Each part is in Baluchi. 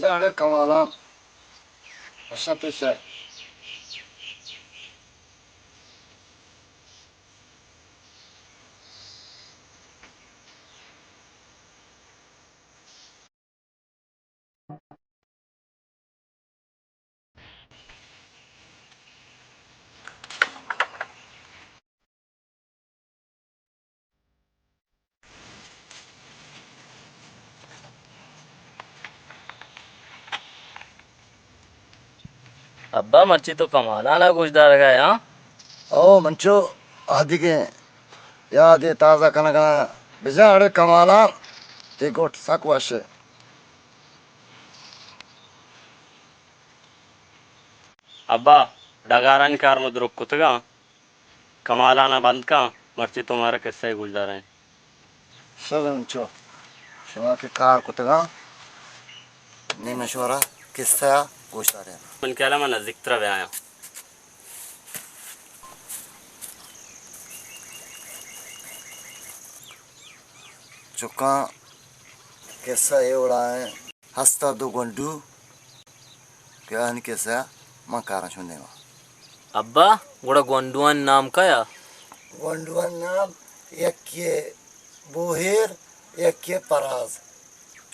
زاڑے کمالان، اشا پیسہ۔ ابا، مرچی تو کمالان ءَ گوشدارگ ءَ ئے، ہاں؟ او منچو، آدگہ یادے تازہ کنگ ءَ آں۔ بزاں اڑے کمالان، تئی گٹ سک وش اِنت۔ ابا، ڈگارانی کار ما درک کتگ اَنت۔ کمالان ءَ بند کن، مرچی تو مارا کسہ ءَ گوشدارئے۔ شر انچو، شما کہ کار کتگ اَنت، نی من شمارا کسہ ءَ گوشدارئے۔ من کہ الّم نزیکتر ءَ بیایاں۔ چکاں، کسہ اے وڑا اِنت۔ ہست ءَ دو گونڈو کہ آہانی کسہ ءَ من کاراں شمئے دیما۔ ابا، گڑا گونڈوانی نام کئے اَنت؟ گونڈوانی نام یکے بوہیر، یکے پراز۔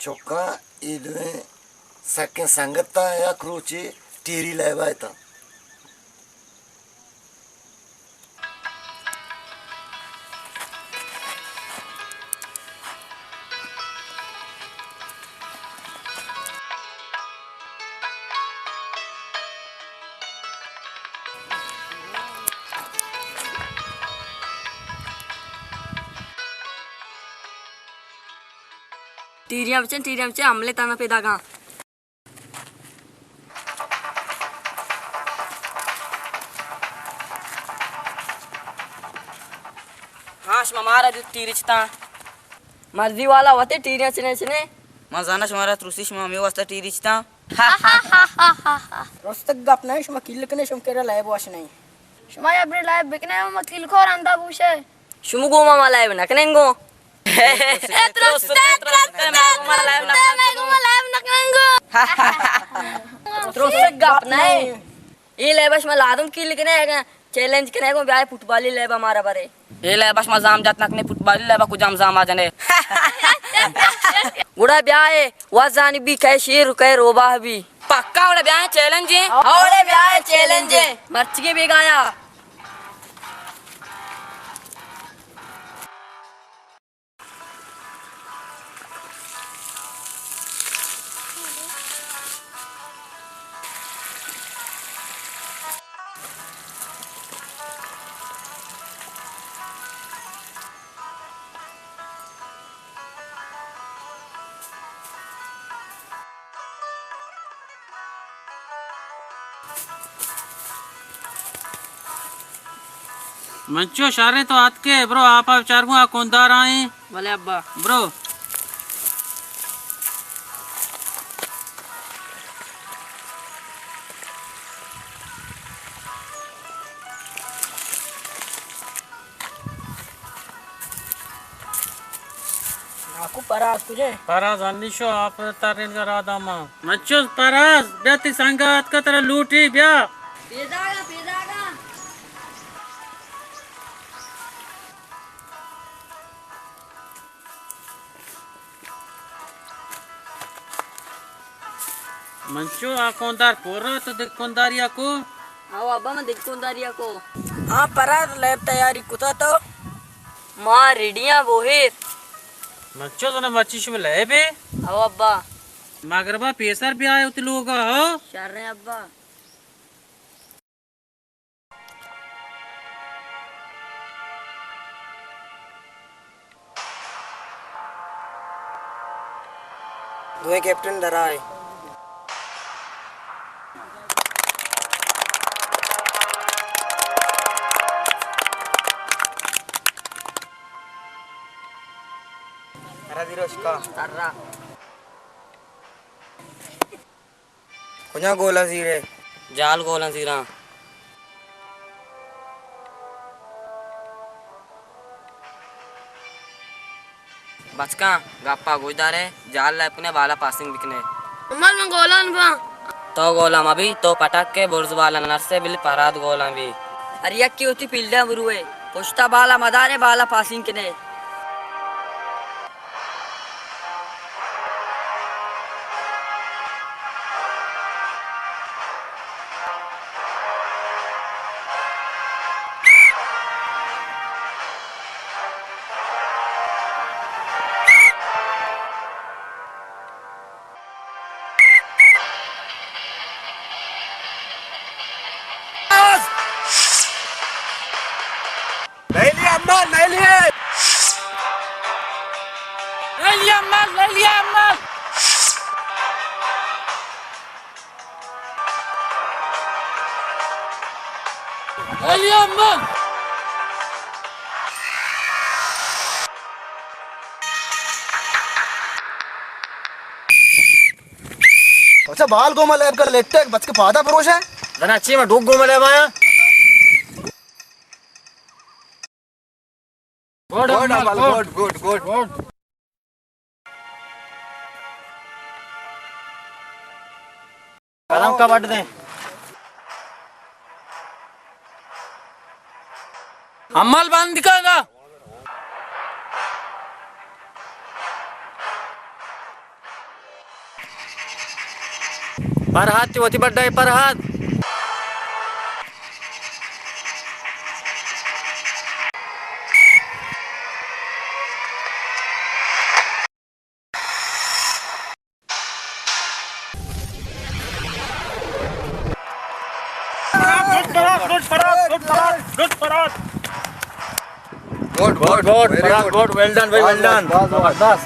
چکاں، اے دوئیں سکیں سنگت اَنت، یک روچے ٹیری لیب ءَ اتاں۔ ٹیریاں بچن، ٹیریاں بچن، حملے تانا پیداگاں۔ ہاں، شما مارا دیت ٹیری چتاں۔ مرضی والا وتے ٹیریاں چنے چنے۔ ما زانا شمارا ترسی، شما ہمے واسطہ ٹیری چتاں۔ رستگ گپ نہ، شما کیل کنے، شما کرا لیب وش نہیں۔ شما یا بری لیب بکنے، ما کیل کور اندا بوشے۔ شما گوما ما لیب نکنیں گو۔ اے ترستے، ترستے، مئے گوما لیب نکنیں گو۔ ترستے گپ نہ۔ اے لیب ءَ شما لازم کیل کنے، اگاں چیلنج کنے گو، بیائے فٹبالی لیب ءَ مارا برے۔ اے لیب ءَ شما زام جت نکنے، فٹبالی لیب ءَ کجام زام ءَ جنے۔ گڑا بیائے، وزانی بی کئے شیر کئے روباہ بی۔ پکا وڑے بیائیں چیلنج ایں۔ ہاں وڑے بیائیں چیلنج ایں۔ مرچیگیں بیگایا۔ منچو شریں، تو اتکے، برو آپ ءَ بچار گوں، آ کوندار آئیں۔ بلے ابا۔ برو۔ ناکو پراز کجے؟ پراز انی شو آپ ترینگا را داما۔ مچو پراز، بیا تی سنگا اتکا ترا لوٹی، بیا۔ پیداگا، پیداگا۔ منچو آ کوندار پورا تو دگہ کونداریا کو؟ او ابا، من دگہ کونداریا کو۔ ہاں پراز، لیب تیاری کتا تو؟ ما ریڈیاں بوہیر۔ منچو زنا مرچی شما لیبے؟ او ابا۔ مغربا پیسر بیائے وتی لوگا ہو۔ شریں ابا۔ دوئیں کیپٹن درائے۔ ارا دیروشکا۔ ارا۔ کجا گولاں زیرے؟ جال گولاں زیراں۔ بچکاں، گپا گوش دارے، جال لیب کنے، بالا پاسنگ بکنے۔ امل من گولاں باں۔ تو گولا مبی، تو پٹک ئے، برز بالا نرسے، بلے پرہاد گولا بی۔ ہر یکے وتی فیلڈا بروئے، پشتا بالا مدارے، بالا پاسنگ کنے۔ لیلی امل، لیلی۔ لیلی امل، لیلی امل۔ لیلی امل۔ اچھا، بال گوما لیب کر لیٹے، بچ کے پادا پروش ہے۔ دنا چی میں ڈوک گوما لیب آیا۔ گڈ، گڈ، امل، گڈ۔ Good, good, good. قدم کا بٹ دیں۔ امل بند کر گا۔ پرہاد، تی وتی بڈا ئے پرہاد۔ Good, good, good, good, good, good. Good, good, good, very good. Good, well done بھائی، ویل ڈن۔ بس، بس، بس۔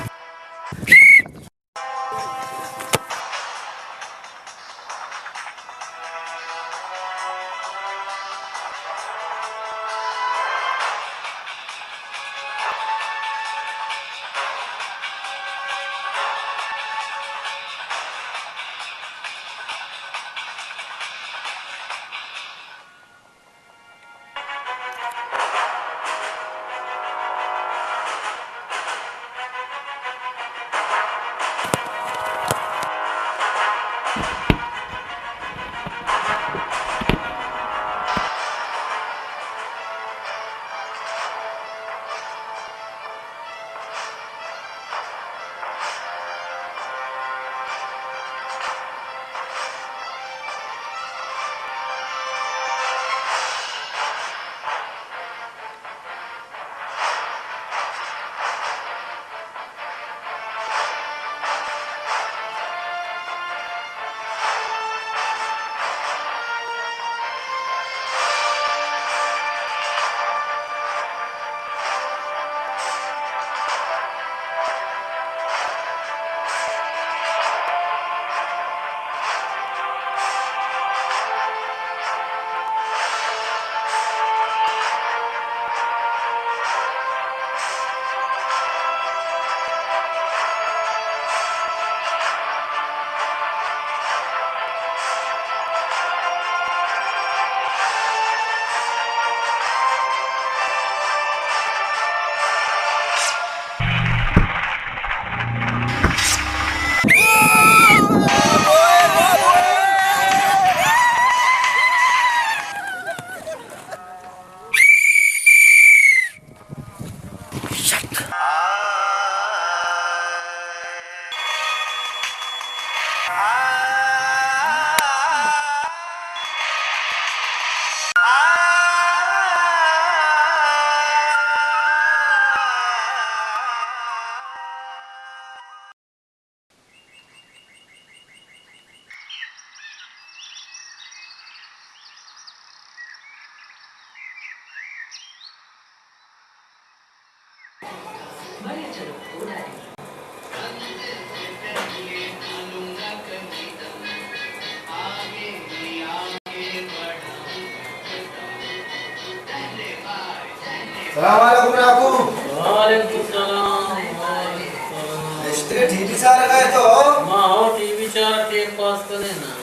السلام علیکم ناکو۔ وعلیکم السلام، وعلیکم السلام۔ نشتگے ٹی وی چارگ ءَ ئے تو؟ ما ہو ٹی وی چار ٹیم پاس کنے نا۔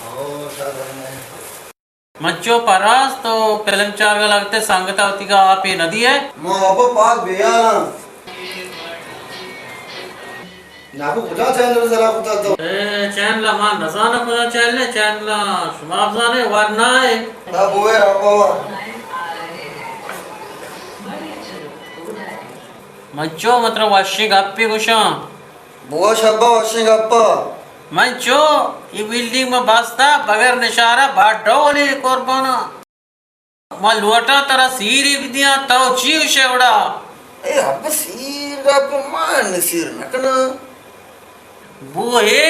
ہو، سر۔ مچو پراز تو فلم چارگ ءَ لگتے، سنگت ءَ وتیگا آپے نہ دیئے۔ ما ابو پاک بیاراں۔ ناکو، کجا چینل سرا کتا تو؟ اے چینل ما نزاناں، کجا چینل اے، چینل شما بزانے، ورنائے۔ تا بوئے رابا۔ من چو متر وشیں گپے گوشاں۔ بوا شبا وشیں گپا۔ من چو، اے بلڈنگ ما بستا بغیر نشارہ بڈ ڈولی قربانا۔ ما لوٹاں ترا سیرے بدیاں، تو چی گوشے گڑا؟ اے ابا، سیر گپ، من سیر نہ کناں۔ بو اے،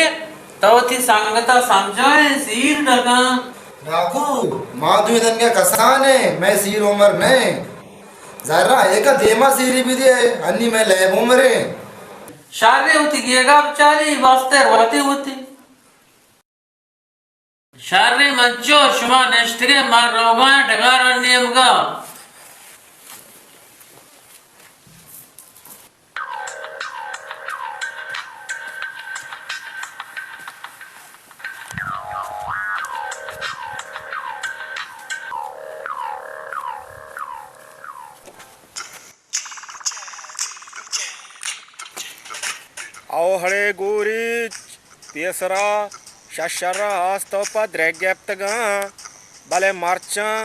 تو وتی سنگتا سمجھائیں، سیر نہ کن۔ ناکو، ما دوئیں دنیا کسان ایں، مئے سیر عمر نہ ایں۔ ذرا ایکا دیما سیری بدے، انی مئے لیب عمر ایں۔ شر ایں، وتی گیگا بچاری، واسطے روتی وتی۔ شریں، من چو، شما نشتگے، ما روگاں ڈگارانی نیمگا۔ او ہڑے گوریچ، پیسرا ششرا آس تو پہ درگ گپتگاں، بلے مرچاں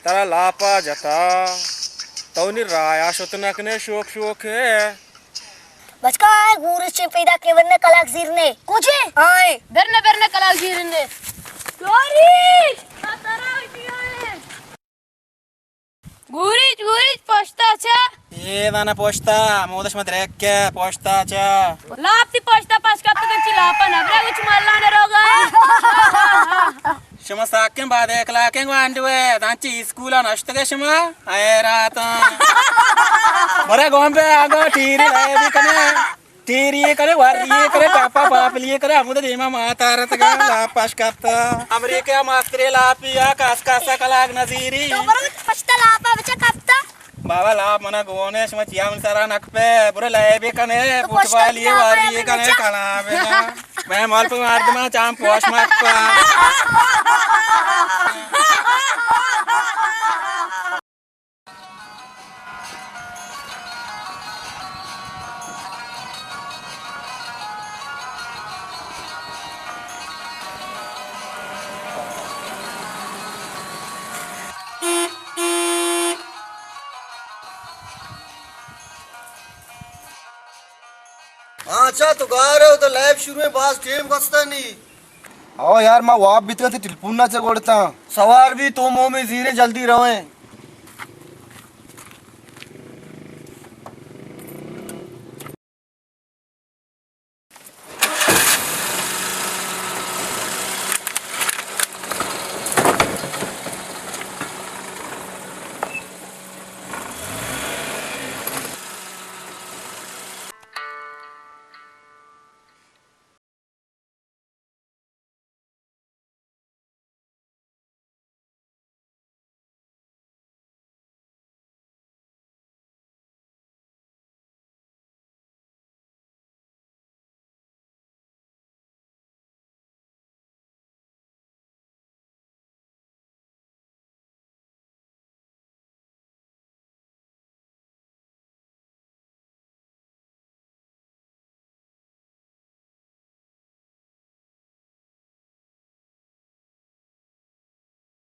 ترا لاپا جتا۔ تو نی رایا شت نہ کنے شوک شوک ہے۔ بچکا، آئے گوریچ پیدا کے ورنے کلاک زیرنے۔ کجے؟ آئے۔ برنے، برنے کلاک زیرنے۔ گوریچ! گوریچ، گوریچ، پشتا چا۔ اے دانا پشتا، مودش مت ریک کے پشتا چا۔ لاپ تی پشتا پاس کپت کنچی لاپا نبرے وچ ملان روگا۔ شما ساکیں بعد اخلاقیں گوانڈوے، دانچی اسکولا نشتگے شما، حیراتاں۔ برے گوم پہ آگا ٹیری لے بھی کنے۔ ٹیری کرے، وری کرے، ٹاپا پاپلی کرے، ہمود دیما ماتا رتگا، لاپ پاش کپتا۔ امریکہ ماسترے لاپی آ، کاس کاسا کلاگ نزیری۔ تو برو پشتا لاپا بچا کپتا۔ بابا لاپ منا گونے، شما چیا من سرا نکپے، برو لے بھی کنے، تو پشتا فٹبالی لاپا وری بچا۔ کنے، کنا بنا۔ میں مال پہ مردما چام پوش مکپا۔ ہاں، اچھا، تو گار ہو تو لیب شروع ہے، باز ٹیم گستا نہیں۔ او یار، ما واب بیتگاں، تئی ٹیلیفون نا چہ گوڑتاں۔ سوار بی، تو مومے زیرے، جلدی رویں۔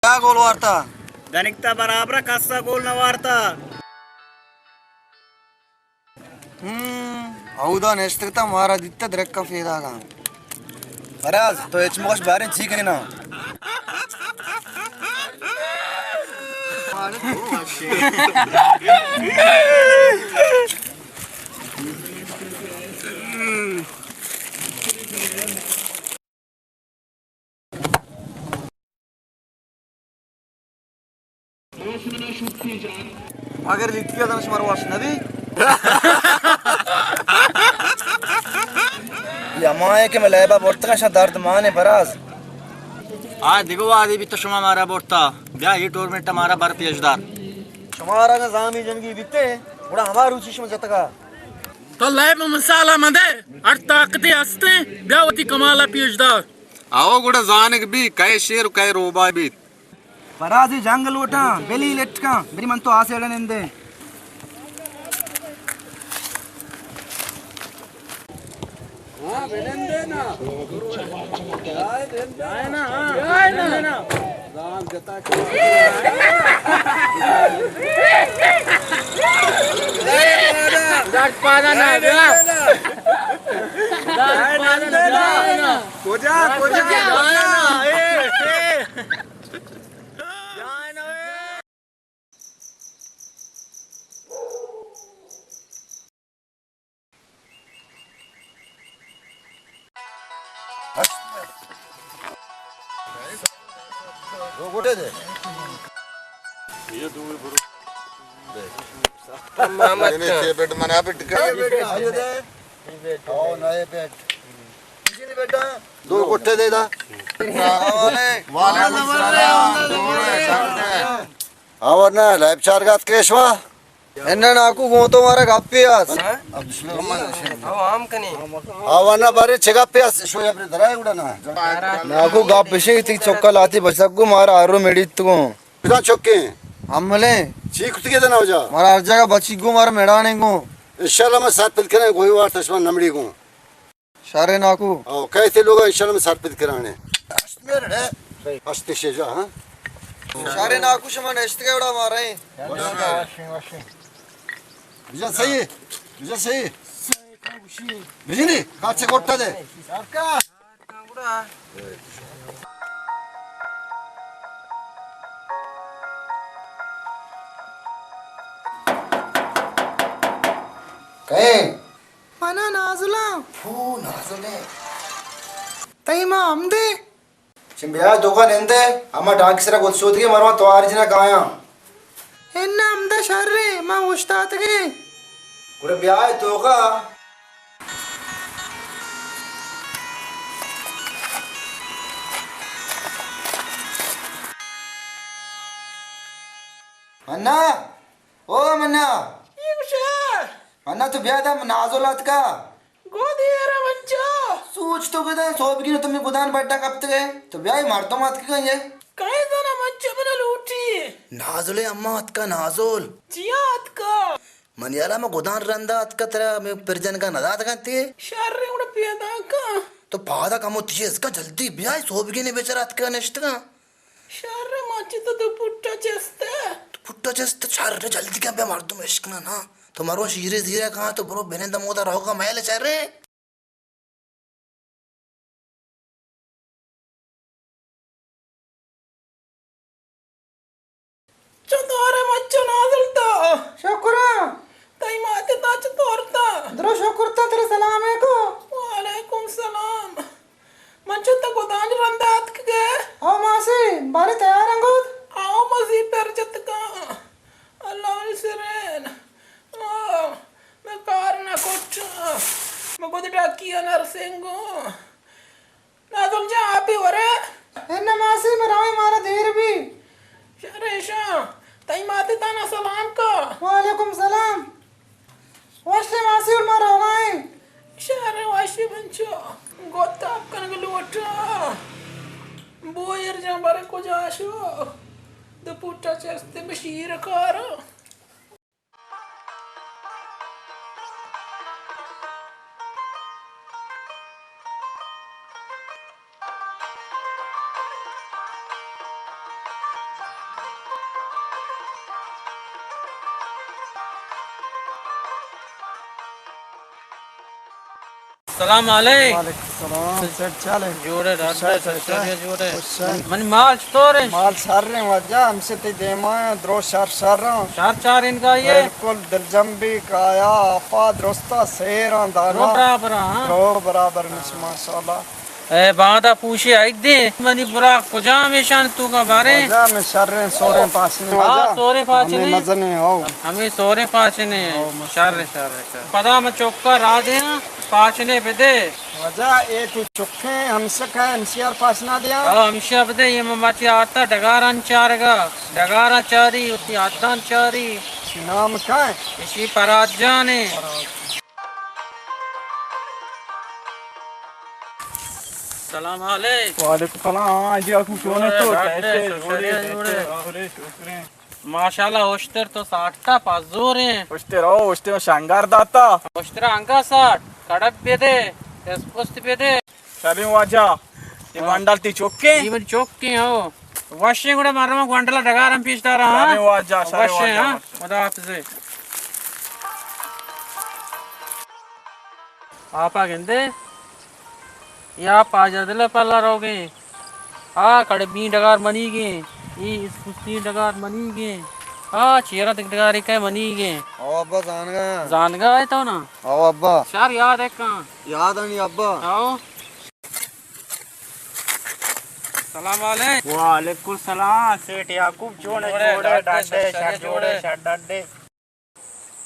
کیا گول وارتا؟ دنکتا برابر کسا گول نہ وارتا۔ ہم، اودا نشتگتا مارا دیتا درکا فیدا گا۔ فراز، تو اچ مغش باریں چی کنے نا؟ اگر جیتی گیا تو شمار وش نبی۔ یہ ہمائے کہ میں لیبا برتگا شاہ درد مانے براز۔ آ دگو آدی بھی تو شما مارا برتا۔ بیا یہ ٹورنمنٹ مارا بر پیش دار۔ شمارا اگر زامی جنگی بیتے، گڑا ہما روچی شما جتگا۔ تو لیب مثالا مدے، ہر طاقتے ہستے، بیا وتی کمالا پیش دار۔ آؤ گڑا زانگ بی، کئے شیر و کئے روباہ بیت۔ پرازی جنگ لوٹاں، بلی لٹکاں، بری من تو آسے اڑے نندے۔ ہاں، بنندے نا۔ جائے نا، ہاں۔ جائے نا۔ جان جتا کے۔ ڈاٹ پادا نا، بیا۔ ڈاٹ پادا نا، بیا نا۔ کجا، کجا؟ جائے نا۔ اے، اے۔ جائے نا، اے۔ دو گوٹے دے۔ محمد یعنی چھ بیٹ منا بیٹ کا۔ آؤ، نئے بیٹ۔ دو گوٹے دے دا۔ وعلیکم السلام۔ آور نا، لیب چار گات کریشوا۔ اناں ناکو، گوں تو مارا گپے است۔ ہاں؟ ہاں، ہم کنی۔ آ، ورنہ بارے چہ گپے است، شو یا پر درائے گڑا نا۔ ناکو، گپ بشے، تی چکا لاتی بچک گو مارا آرو میڑیت گو۔ کدام چکے؟ ہم ملے۔ چی کتگے دنا وجہ؟ مارا ہر جگہ بچی گو، مارا میڑانے گو۔ انشاءاللہ میں ساتھ پل کریں، گوئی وار تشمان نمڑی گو۔ شر ناکو۔ او، کئے تے لوگ انشاءاللہ میں سرپد کرانے۔ ہشت منٹ ہے۔ ہشت شے جا، ہاں۔ شر ناکو، شما نشتگے وڑا مارے۔ بجن صحیح ہے۔ بجن صحیح ہے۔ بجنی، کاچے گوٹا دے۔ کئے؟ منا نازلاں۔ پھو، نازل ہے۔ تئی ماں ہمدے؟ چم بیا توکا نندے، اما ٹانکی سرا گل سوتگے، مرواں توار جنا کایاں۔ انا ہمدا شر ہے، ما اوشتاتگے۔ گڑا بیا توکا۔ منا، او منا۔ یہ کچھ ہے؟ منا تو بیا دا نازل اتکا۔ گودی ارا بچا۔ سوچ تو گدان سوبگی نو تمہیں گدان بڈا کپتگے۔ تو بیائی مردم اتکگا یہ۔ کئے زنا بچا منا لوٹی؟ نازل اما اتکا نازل۔ چیا اتکا؟ من یالا ما گدان رندا اتکا ترا میں پرجن کا ندات گنتی۔ شر گڑا پیدا کا۔ تو پادا کمو تیز کا جلدی بیائی سوبگی نے بیچارہ اتکا نشتگا۔ شر ماچی تو دو پٹا چست۔ دو پٹا چست شر جلدی کن بیا مردم اشکنا نا۔ تو مرو شیرے زیرہ کہاں تو برو بنند مودا رہو کا محل شر۔ چطور ئے مچو نازل تو؟ شکر آں۔ تئی مات تا چطور تا؟ درو شکر تا ترا سلام کو۔ وعلیکم سلام۔ مچو تو گدان رندا اتکگے؟ او ماسی، بارے تیار انگود؟ او مزی پر جتکا۔ اللہ منی سرین۔ او، میں کار نہ کٹ۔ میں گد ڈاکی نرسنگو۔ نازل جان، آپی ورے؟ اے نماسی، مراوی مارا دیر بی۔ شریشاں، تئی ماتی تانا سلام کا۔ وعلیکم سلام۔ وشے ماسی، اور ما روگائیں۔ شہر وشی بنچو۔ گوتا کنگ لوٹا۔ بویر جان بارے کجا شو۔ دو پوٹا چستے بشیر کارا۔ سلام علیک۔ وعلیکم السلام۔ سیٹ چالے؟ جوڑے، ڈاکٹر، شر، شر، شر، شر۔ جوڑے۔ خوش شر۔ من مال چطور ہے؟ مال شر ہیں واجہ، ہم سے تی دیما ہیں، درو شر شر ہیں۔ شر چار ان کا یہ؟ بالکل دلجم بھی کایا، آفا درستا سیر ہیں دانا۔ درو برابر ہیں، ہاں؟ درو برابر مش، ماشاءاللہ۔ اے بادا پوشی آئی دے، منی براق کجام ایشان تو کا بارے؟ واجہ میں شر ہیں، سوریں پاسنے ہاں، واجہ۔ سوریں پاسنے۔ ہمیں مزنے ہو۔ ہمیں سوریں پاسنے۔ ہو، مزنے۔ شر، شر، شر۔ پدا میں چوکا را دے ہاں۔ پاچنے بدے۔ واجہ، اے تی چکیں ہمسک ہے، ہمشیار پاچنا دیا۔ او، ہمشیار بدے، یہ مماتی آتا ڈگاران چارگا، ڈگاران چاری، اتی آتان چاری۔ نام کائے؟ اسی پراد جانے۔ سلام علیک۔ وعلیکم سلام۔ ہاں جی، آکو چونے تو؟ ڈاکٹر، کیسے؟ شکریہ، جوڑے، جوڑے۔ جوڑے۔ شکرے، شکرے۔ ماشاءاللہ، اشتر تو ساٹتا پزوریں۔ اشتر او، اشتر شنگار داتا۔ اشتر انگا ساٹ، کڑب بدے۔ دست پست بدے۔ شریں واجہ، اے ہاں۔ گونڈل تئی چکے؟ اے منی چکے، ہو۔ وشیں گڑا من رواں گونڈل ءَ ڈگار ہم پیش داراں، ہاں۔ شریں واجہ، شریں وشیں، واجہ، ہاں۔ وشیں۔ خدا حافظ۔ آپا گندے؟ یا پاجا دل پلا روگے۔ آ کڑبیں ڈگار منیگیں، اے اسپستیں ڈگار منیگیں، آ چیرا تک ڈگارے کئے منیگیں۔ او ابا زانگا۔ زانگا ئے تو نا؟ او ابا۔ شر یاد ئے کن؟ یاد آنی ابا۔ آؤ۔ سلام علیکم۔ وعلیکم السلام، سیٹھ یعقوب، چون ئے؟ جوڑ ئے، جوڑ ئے، ڈڈ ئے، ڈڈ ئے، شر شر جوڑ ئے، جوڑ ئے۔ شر ڈڈ ئے۔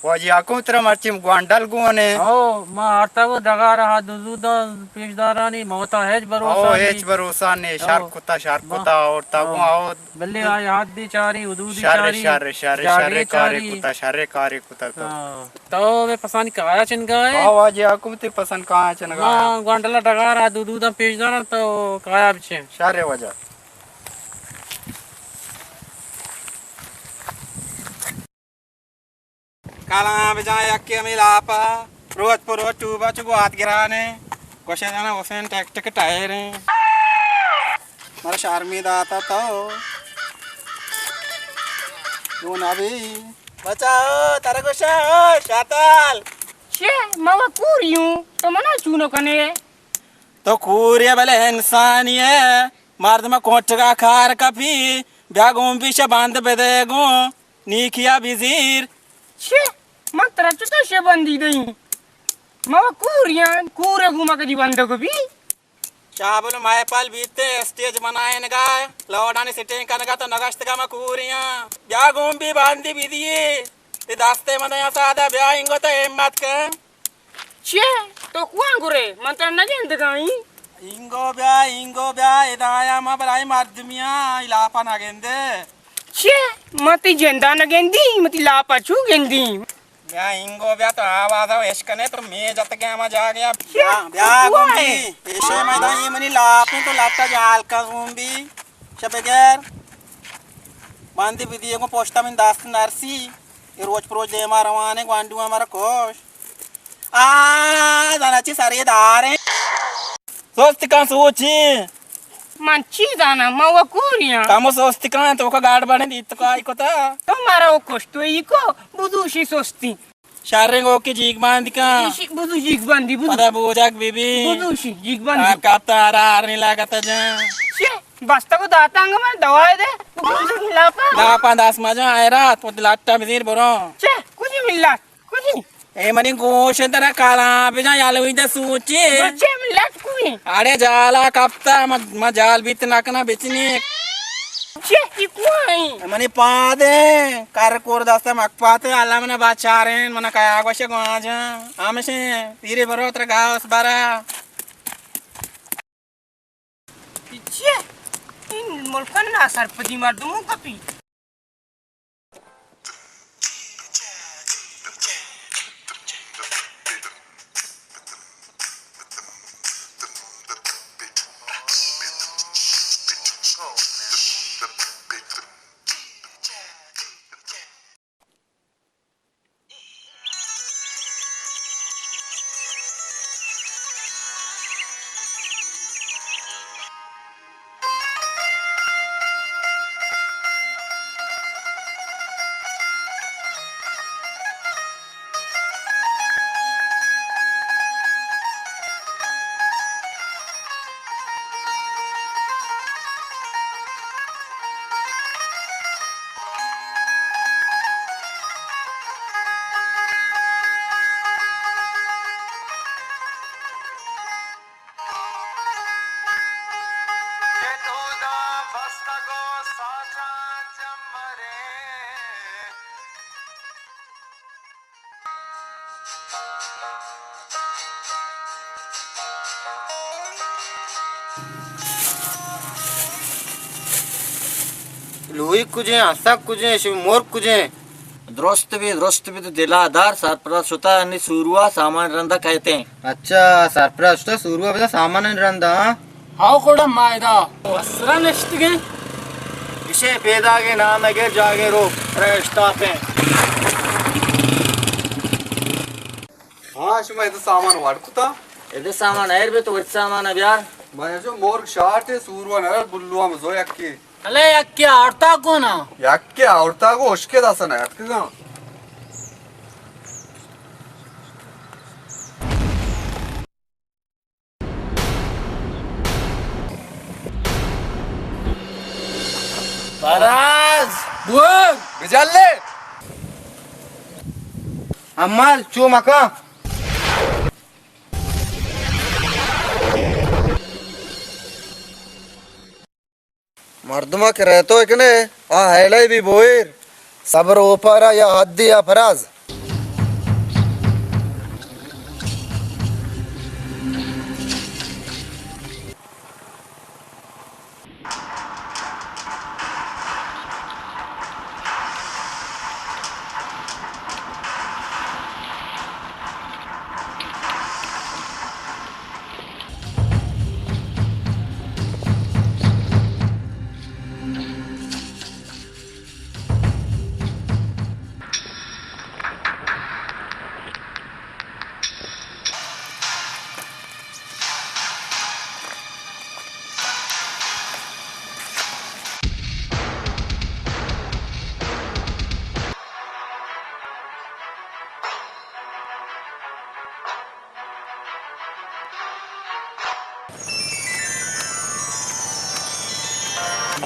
واجہ یعقوب ترا مرچی گوانڈل گون ئے۔ او، ما آرتگ ڈگار ءَ دزوداں پیشدارانی، ما وتا ہچ بھروسہ او، نی۔ ہچ بھروسہ نی، شر او۔ کتا، شر ما، کتا، اور تا او۔ گون او۔ بلے آئی حد دی چاری، حدود دی شر، چاری، شر، شر، جاگے شر کاری چاری۔ کتا، شر کاری کتا تو۔ ہاں۔ تو مئے پسانی کایا چنگا ئے؟ ہاں، واجہ یعقوب تئی پسند کایا چنگا۔ ما گوانڈل ءَ ڈگار ءَ دزوداں پیشداراں تو کایا بچے۔ شر واجہ۔ کلاں بجاں یکے ہمے لاپ ءَ روچ پہ روچ ٹوبہ چو گوات گران ایں۔ گوشے جانا حسین ٹک ٹک ٹائر ایں۔ مارا شرمی داتا تو۔ یوں نہ بی۔ بچا، ترا گوشاں، شاتال۔ چے؟ ما وا کوری اوں، تو منا چونو کنے؟ تو کوری ئے بلے انسانی ئے۔ مردم کٹگا کار کپی، بیا گوں بیش بند بدے گوں۔ نیکیا بزیر۔ چے؟ من ترا چطور شے بندی دئیں؟ ما وا کوریاں، کورے گوں ما کدی بندگ بی؟ چابل مئے پل بیتے، اسٹیج بنائینگا، لاؤڈانی سیٹنگ کنگا تو نگشتگا ما کوریاں۔ بیا گوں بی بندی بدیے۔ تی دستے من یا سادا بیا انگو تو ہمت کن۔ چے؟ تو کواں گرے؟ من ترا نگندگائیں۔ اینگو بیا، اینگو بیا، ادا آیا ما بلاہیں مردمیاں، اے لاپا نگندے۔ چے؟ ما تئی جندا نگندی، ما تئی لاپا چو گندی؟ بیا اینگو بیا، تو آوازا اشکنے، تو میج اتکے ہما جاگیا۔ چے؟ بیا، بیا تو کواں گومبی، ہے؟ ایشے میدان اے منی لاپیں، تو لٹا جال کا گومبی۔ شب گیر۔ باندی بدی گوں پشتا من دست نرسی۔ اے روچ پہ روچ دیما روانے، گوانڈو مارا کوش۔ آ، زانا چی سرے داریں۔ سست کن سوچی۔ من چی زاناں، من و کوریاں۔ کمو سست کن، تو کا گاڑ بڑیں دیت کو آئی کتا۔ تو مارا و کشتو ای کو، بدوشی سستی۔ شریں گوکی جیگ باندی کن۔ ایشی بدو جیگ باندی، بدو۔ پدا بوجاک بی بی۔ بدوشی جیگ باندی۔ آر کاپتا آرا آرنی لاگتا جان۔ چی؟ بستا کو داتا انگا من دوائی دے۔ بدوشی لاپا۔ لاپا دست مجا آئرات، پت لٹا بزیر برو۔ چی؟ کجی ملت؟ کجی؟ اے منی گوش ترا کالا بجا یالوی دے سوچی۔ بچے من لٹ کوئی۔ اڑے جالا کپتا، ما، ما جال بیت نہ کنا بچنی۔ چے کی کوئی؟ منی پادے، کر کور دست مک پاتے، اللہ منا بچارین، منا کیا گوشے گواجا۔ ہمشے، پیری برو ترا گاوس برا۔ چیے؟ این ملکان ناسرپدی مردموں کپی۔ لوئی کجیں، اسک کجیں، شمی مرگ کجیں؟ درست بی، درست بی، تو دلا دار، سرپرست شتا، انی سوروا سامان رندا کئیتیں۔ اچھا، سرپرست شتا، سوروا بدا سامان رندا، ہاں؟ ہاو کوڑا مائدا، اسرا نشتگیں۔ اشے پیداگے نان اگر جاگے رو، ترے اشتاپیں۔ ہاں، شما ادا سامان وڑ کتا؟ ادے سامان ایر بے تو وت سامان بیار۔ میں جو مورگ شاٹ ہے، سوروا نہ بلوا مزو یکی۔ الے یکی آورتا کو نا؟ یکی آورتا کو اشکے داسا نہ اتکگا۔ فراز! بوگ! بجلے! امال چو مکا۔ مردما کہ رہتو کنے، آ ہیلے بی بوئر۔ صبر اوپارا یا حدی یا فراز۔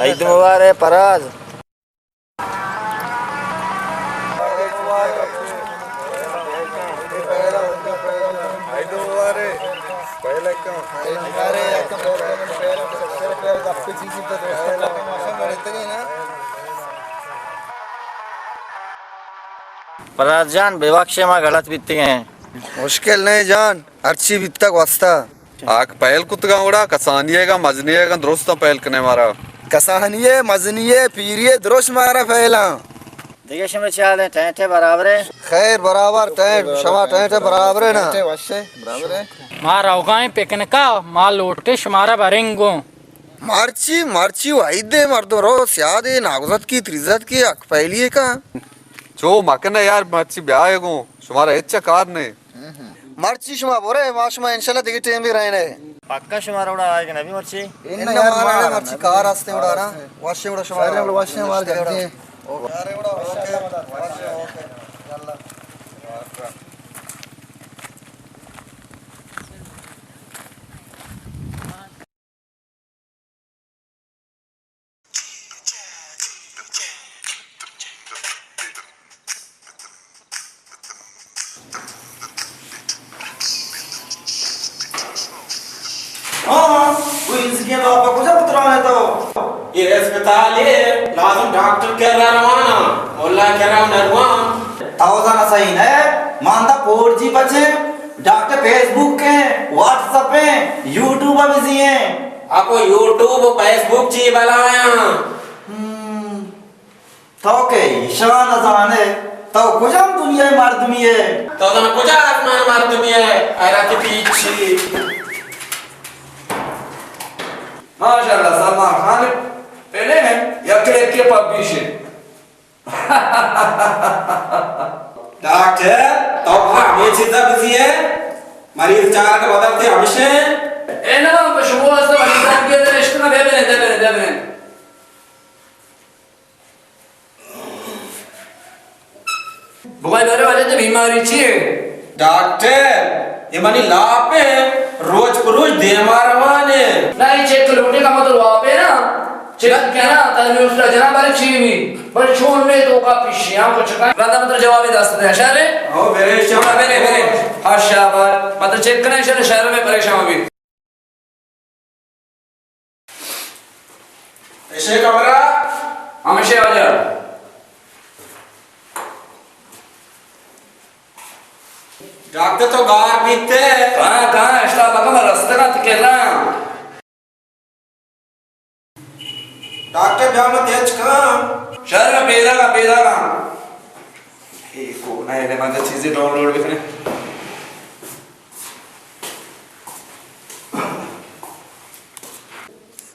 عید مبارک فراز۔ فراز جان، ببخشے، ما غلط بیتگیں۔ مشکل نہیں جان، ہرچی بیتگ واسطہ۔ آ کہ پہل کتگاں گڑا کسانی ئیگاں، مزنی ئیگاں، درستاں پہل کنے مارا۔ کسانی ئے، مزنی ئے، پیری ئے، درست مارا پہلاں۔ دگہ شمے چے حال ایں؟ ٹینٹ ئے برابر ایں؟ خیر برابر ٹینٹ، شما ٹینٹ ئے برابر ایں نا؟ ٹینٹ ئے وش ایں، برابر ایں۔ ما روگا ایں پکنکا، ما لوٹے شمارا بریں گوں۔ مرچی، مرچی و عید ئے، مردم رو سیاد ئے، ناگزتکی، تریزتکی، حق پہلی ئے کا۔ چو مکن یار، مرچی بیائے گوں، شمارا ہچ کار نہیں۔ مرچی شما برے، ما شما انشاءاللہ دگہ ٹیم بھی رہنے۔ پکا شما روڑا آئے کہ نبی مرچی؟ انہ مارا مرچی کار ہستے وڑا نا۔ واشے وڑا شما۔ واشے وڑا۔ ہاں، وہ انسکیں باپا کجا پترانے تو؟ یہ اسپتال ہے، لازم ڈاکٹر کرا روانا، ملا کرا نروان۔ تو زانا صحیح نہ، ماندا فور جی پچے، ڈاکٹر فیس بک ہیں، واٹس اپ ہیں، یوٹیوب بزی ہیں۔ اپو یوٹیوب و فیس بک چی بلایاں؟ ہم، تو کہ ایشان نزانے، تو کجام دنیا مردمی ہے؟ تو زانا کجا آسمان مردمی ہے؟ حیرت پیچی۔ ماشاءاللہ، سلمان خان پہلے ہیں، یک ایک کے پبیش ہے۔ ڈاکٹر، تو ہمے چیزا بزی ئے؟ مریض چارگ بدل تے ہمیش ایں؟ اے نہ، من پہ شما واسطہ مریضانی بیاد نشتنا، بیا بنند، بیا بنند، بیا بنند۔ بگوش بارے واجہ، تئی بیماری چی ایں؟ ڈاکٹر، اے منی لاپ ایں، روچ پہ روچ دیما روان ایں۔ نہ، اے چیک لوٹے کمو تو لاپ ایں نا۔ چیک کنا، ترا نوشتہ جنا بارے چی بی؟ بارے چون نے تو کا پیشیاں کچھ کا؟ رندا مطلب جوابی دست دے، شہر ہے؟ او، میرے شہر۔ برے، برے۔ ہاں، شاباش۔ مطلب چیک کنا، شہر، شہر میں پریشان بھی۔ ایشی کمرہ؟ ہمیشی واجہ۔ ڈاکٹر تو گار بیتے۔ کہاں، کہاں؟ اشتا بکم رستگاں تکرا۔ ڈاکٹر بیا من تیچ کن۔ شہر میں پیدا گا، پیدا گا۔ اے کون ہے؟ لے من چیزیں ڈاؤن لوڈ بکنے۔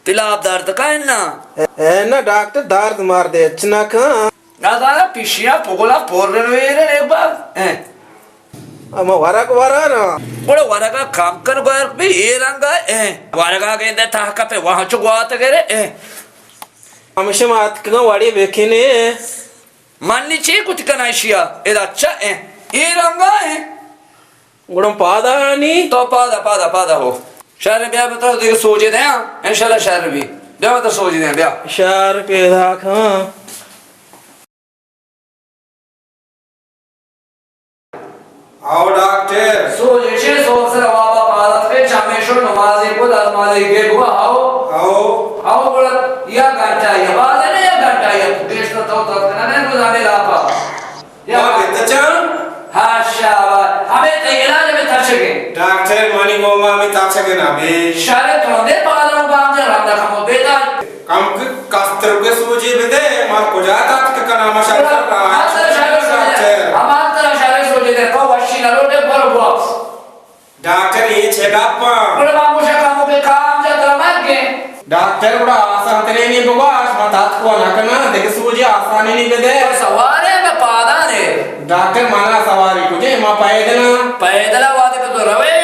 تئی لاپ درد کن نا؟ اے، اے نا ڈاکٹر، درد مرد ہچ نہ کن۔ نہ دارا پیشیا پگلا پر رویرے ایک بار۔ اے۔ اما ورگ ورا نا۔ گڑا ورگا کم کن گور بی اے رنگا، اے۔ ورگا گندے تہ کپے وہاں چو گوات گرے، اے۔ ہمیشہ ما اتکگاں وڑے بکنے۔ من نی چے کت کناں اشیا؟ ادا چہ ایں؟ اے رنگا ایں؟ گڑا پادا نی؟ تو پادا، پادا، پادا ہو۔ شر بیا بتا دیگہ سوجے دیاں۔ انشاءاللہ شر بی۔ بیا بتا سوجے دیاں، بیا۔ شر پیدا کھاں۔ آؤ ڈاکٹر۔ سوج ایشے، سوج سر وابا پاد اتکے، چمے شو نمازے کو، نمازے گے گوا، آؤ۔ آؤ۔ آؤ گڑا یا گھنٹہ یا بعد ہے یا گھنٹہ یا گیشتر تو تو نہ کو زانے لاپا۔ یا بیت چان؟ ہاں شاباش۔ ہمیں تے علاج میں ترچگے۔ ڈاکٹر منی گوما ہمیں ترچگے نہ بی۔ شارے تو دے پالو بام دے رندا کمو بیدا۔ کم ک-، کستر کے سوجے بدے، ما کجا تاتک کناں، ما شر شر ہما ترا شر سوجے دے، ہما ترا شر سوجے دے، تو وشی نہ لوٹے، برو واپس۔ ڈاکٹر، اے چے گپاں؟ گڑا ما گوشاں کمو کے کام جا ترا مرگے۔ ڈاکٹر، گڑا آسان ترینی بگواش، ما تاتک نہ کناں، دگہ سوجے آسانی نی بدے۔ تو سوارے میں پادانے۔ ڈاکٹر، منا سواری کجے، ما پیدلاں۔ پیدلا وہدے کہ تو روے،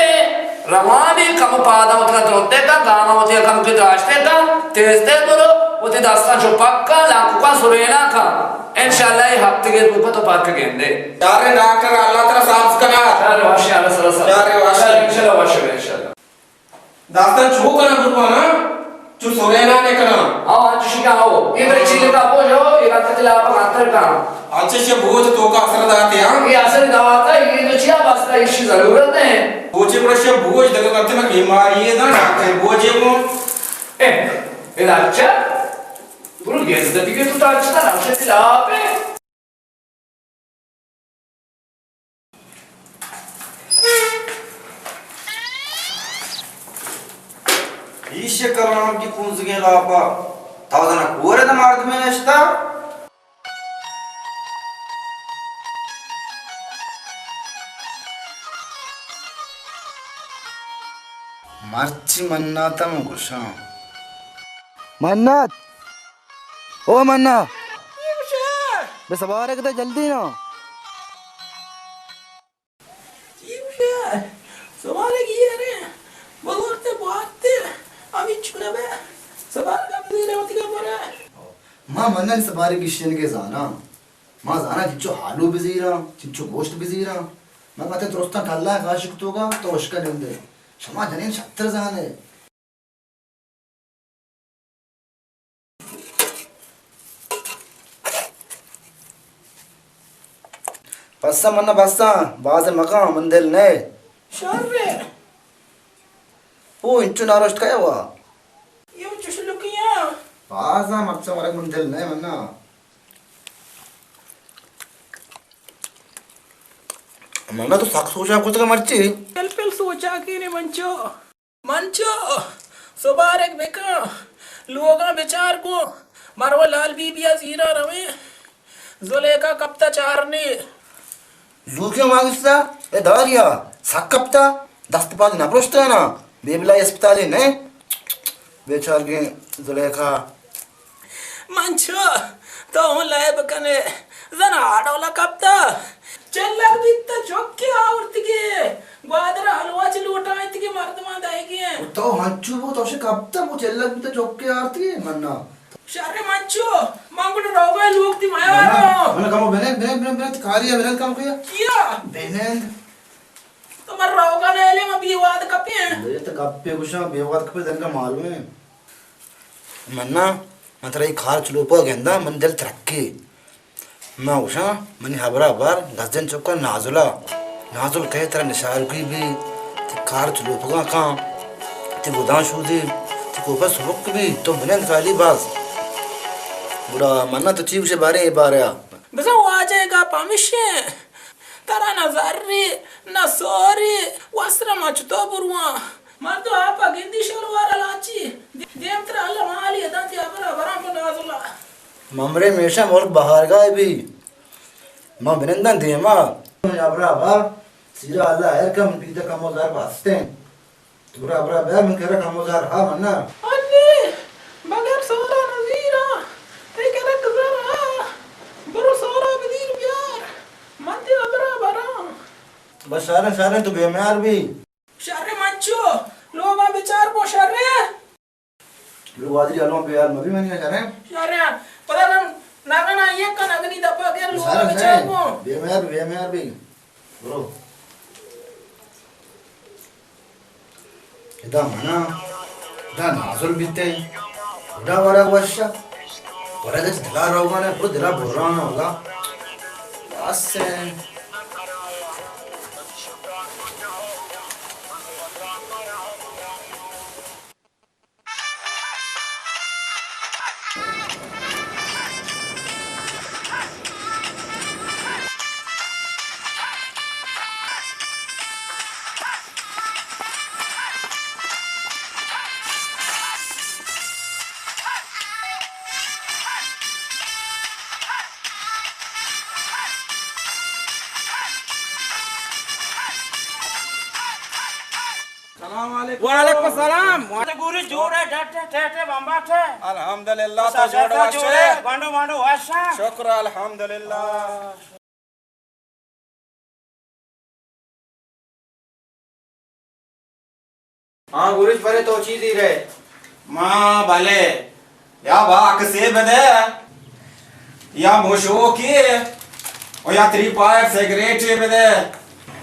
روانی کم پادا اتکا ترتے کا، گاما اتکا کم کے داشتے کا، تیز تیز برو، وتی دستاں چو پک کا، لانکو کا سرینا کا۔ انشاءاللہ اے ہفتگے بوکا تو پک گندے۔ یار ڈاکٹر، اللہ ترا سبز کنا۔ یار واشے، اللہ سرا سبز۔ یار واشے۔ یار انشاءاللہ واشے، انشاءاللہ۔ داستان چو کنا بروانا، چو سورینا نے کنا۔ آو، آ چشی کا آو۔ اے بری چیلے کا پوجو، اے رکھتے لاپا ماتر کا۔ اچھا، شے بوجھ تو کا اثر داتے ہاں؟ اے اثر داتا، اے تو چیا باستا، ایشی ضرورت نہیں۔ بوجھے بڑا شے بوجھ دگا کرتے میں بیماری ہے نا ڈاکٹر، بوجھے کو۔ اے، اے اچھا، برو گیس دتی کے تو تا اچھا، اچھا لاپے۔ ایش کلام کی پونزگیں لاپا، تا زنا کور ء مردمے نشتا؟ مرچی منات ء من گوشاں۔ منات! او منا! بے سوارے کتے جلدی نا۔ چی گوشے؟ سوارے گی ارے، بزرتے بوارتے، ہمیں چونہ بے، سوار کا بزیرے ہوتی کا برے۔ ما منن سوارے گشین کے زانا۔ ما زانا چنچو حالو بزیرا، چنچو گوشت بزیرا۔ ما کہتے درستان ٹھلا کاشک تو گا، تو اشکا نندے۔ شما جنین شتر زانے۔ بسا منا بسا، باز مکان من دل نئے۔ شر۔ او انچو ناروشت کئے وا؟ یو چشلکیاں۔ بازا مرچا ورگ من دل نئے منا۔ منا تو سک سوچا کتگا مرچی۔ پل پل سوچا کینے منچو۔ منچو، سبارگ بکن، لوگاں بچار گوں، مرو لال بی بی ء زیراں رویں، زلیخا کپتہ چارنے۔ زوکیں مانگستا، اے داریا، سک کپتہ، دست پاد نہ پرشتہ نا، بے بلائی اسپتالے نئے، بیچارگیں زلیخا۔ منچو، تو ہوں لئیب کنے، زنا آ ڈولا کپتا۔ چلگ بیتا چکے آورتگے، گوادر حلوا چ لوٹائتگے مردمان دائگے۔ تو ہنچو بو، تو شے کپتا بو، چلگ بیتا چکے آورتگے، منا۔ شر منچو، من گڑ روگا لوگ تی میارا۔ منا کمو بنند، بنند، بنند، بنند، کاری بنند کم کیا۔ کیا؟ بنند۔ تو من روگا نیلے، من بے واد کپیں۔ بے تو کپے گوشاں، بے واد کپے دنگا معلوم ہے۔ منا، من ترا اے کار چلوپا گنداں، من دل ترکے۔ من گوشاں، منی ہبرا بار، گزدین چکا نازلا۔ نازل کہے ترا نشارکی بی، تی کار چلوپگا کاں، تی گداں شودی، تی کوپا سبک بی، تو بنند کالی باز۔ گڑا منا تو چی گوشے بارے اے بارے آ؟ بزاں واجہ گپ ہمشیں۔ ترا نہ زرے، نہ سورے، وسرا ما چتو برواں؟ مردو آپا گندی شلوار لاچی، دیم ترا اللہ مالی دنتی ابرا براں پہ نازلا۔ ممرے میشا ملک بہارگاہ بی، ما بنندن دیما۔ ابرا با، سیرا اللہ خیر کم، بیتا کمو زر بستیں۔ تو برا، برا، بیا من کرا کمو زر ہا منا۔ انی، بغیر سورا نزیرا، تئی کرا زر ہا، برو سورا بدیر بیار، من تی ابرا براں۔ بس شریں، شریں، تو بے میار بی۔ شریں منچو، لوگاں بچار کو شریں۔ گواجی الوں پہ یار مبی منی شریں۔ شریں، پدا من نگنا یک نگنی دپا گیر لوگاں بچار کو۔ بے میار، بے میار بی۔ برو۔ ادا منا، ادا نازل بیتے، ادا ورگ وشا، ورگ اچ دلا روگانے، پرو دلا بران واللہ۔ بس۔ سلام علیکم۔ وعلیکم السلام۔ واجہ گوری جوڑ ئے، ڈٹ ئے، ٹیٹ ئے، بمباٹ ئے؟ الحمدللہ، تو جوڑ ئے، وش ئے؟ گونڈو مانڈو وش ئے؟ شکر الحمدللہ۔ ہاں گوریش، برے تو چیزی رے؟ ما بلے۔ یا باکسے بدے، یا مشوکے، و یا تری پائپ سگریٹے بدے۔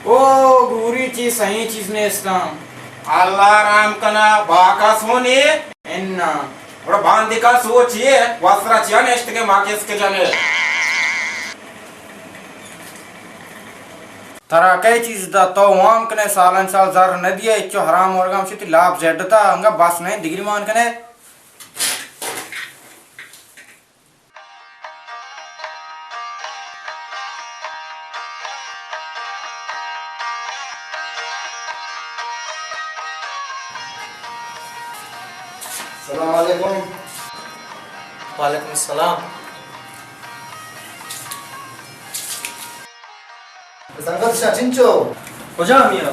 او گوری، چی صحیح چیز نیستاں۔ اللہ رحم کنا، باکس ہونی۔ انا۔ گڑا باندکا سوچی، وسرا چیا نشتگے ما کس کے جنے؟ ترا کئی چیز دا؟ تو وام کنے، سالن سال زر نہ دیئے، اچو حرام ورگا ہم شتی لاپ زیڈ تا، انگا بس نہیں، دگری مان کنے۔ السلام علیکم۔ وعلیکم السلام۔ سنگت شاہ چنچو؟ کجا میاں؟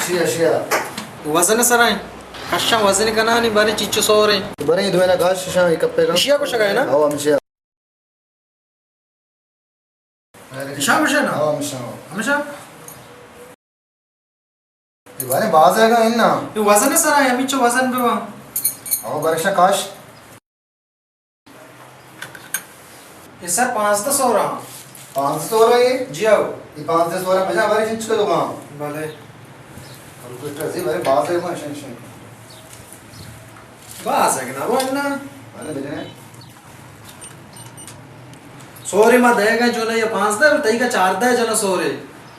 شیا، شیا۔ وزن سرائیں۔ کشاں وزن کنانی بارے چنچو سوریں۔ بارے دوینا گاش شاں کپے کا۔ شیا کو شگا ہے نا؟ ہاں، ہم شیا۔ شاہ گوشے نا؟ ہاں، ہم شیا۔ ہم شیا؟ اے بارے باز ہے گا انا۔ اے وزن سرا ہے، ہمیچو وزن بہ وا۔ او برشا کاش۔ اے سر پانزدہ سورا۔ پانزدہ سورا اے؟ جی آؤ۔ اے پانزدہ سورا بجا بارے چنچ کو دوگا۔ بلے۔ کمپیوٹر زی بارے باز ہے گا، شن شن۔ باز ہے گا نا، وہ انا۔ بلے بجنے۔ سورے ما دئیگا جو نہ، یا پانزدہ، تئیگا چاردہ جنا سورے۔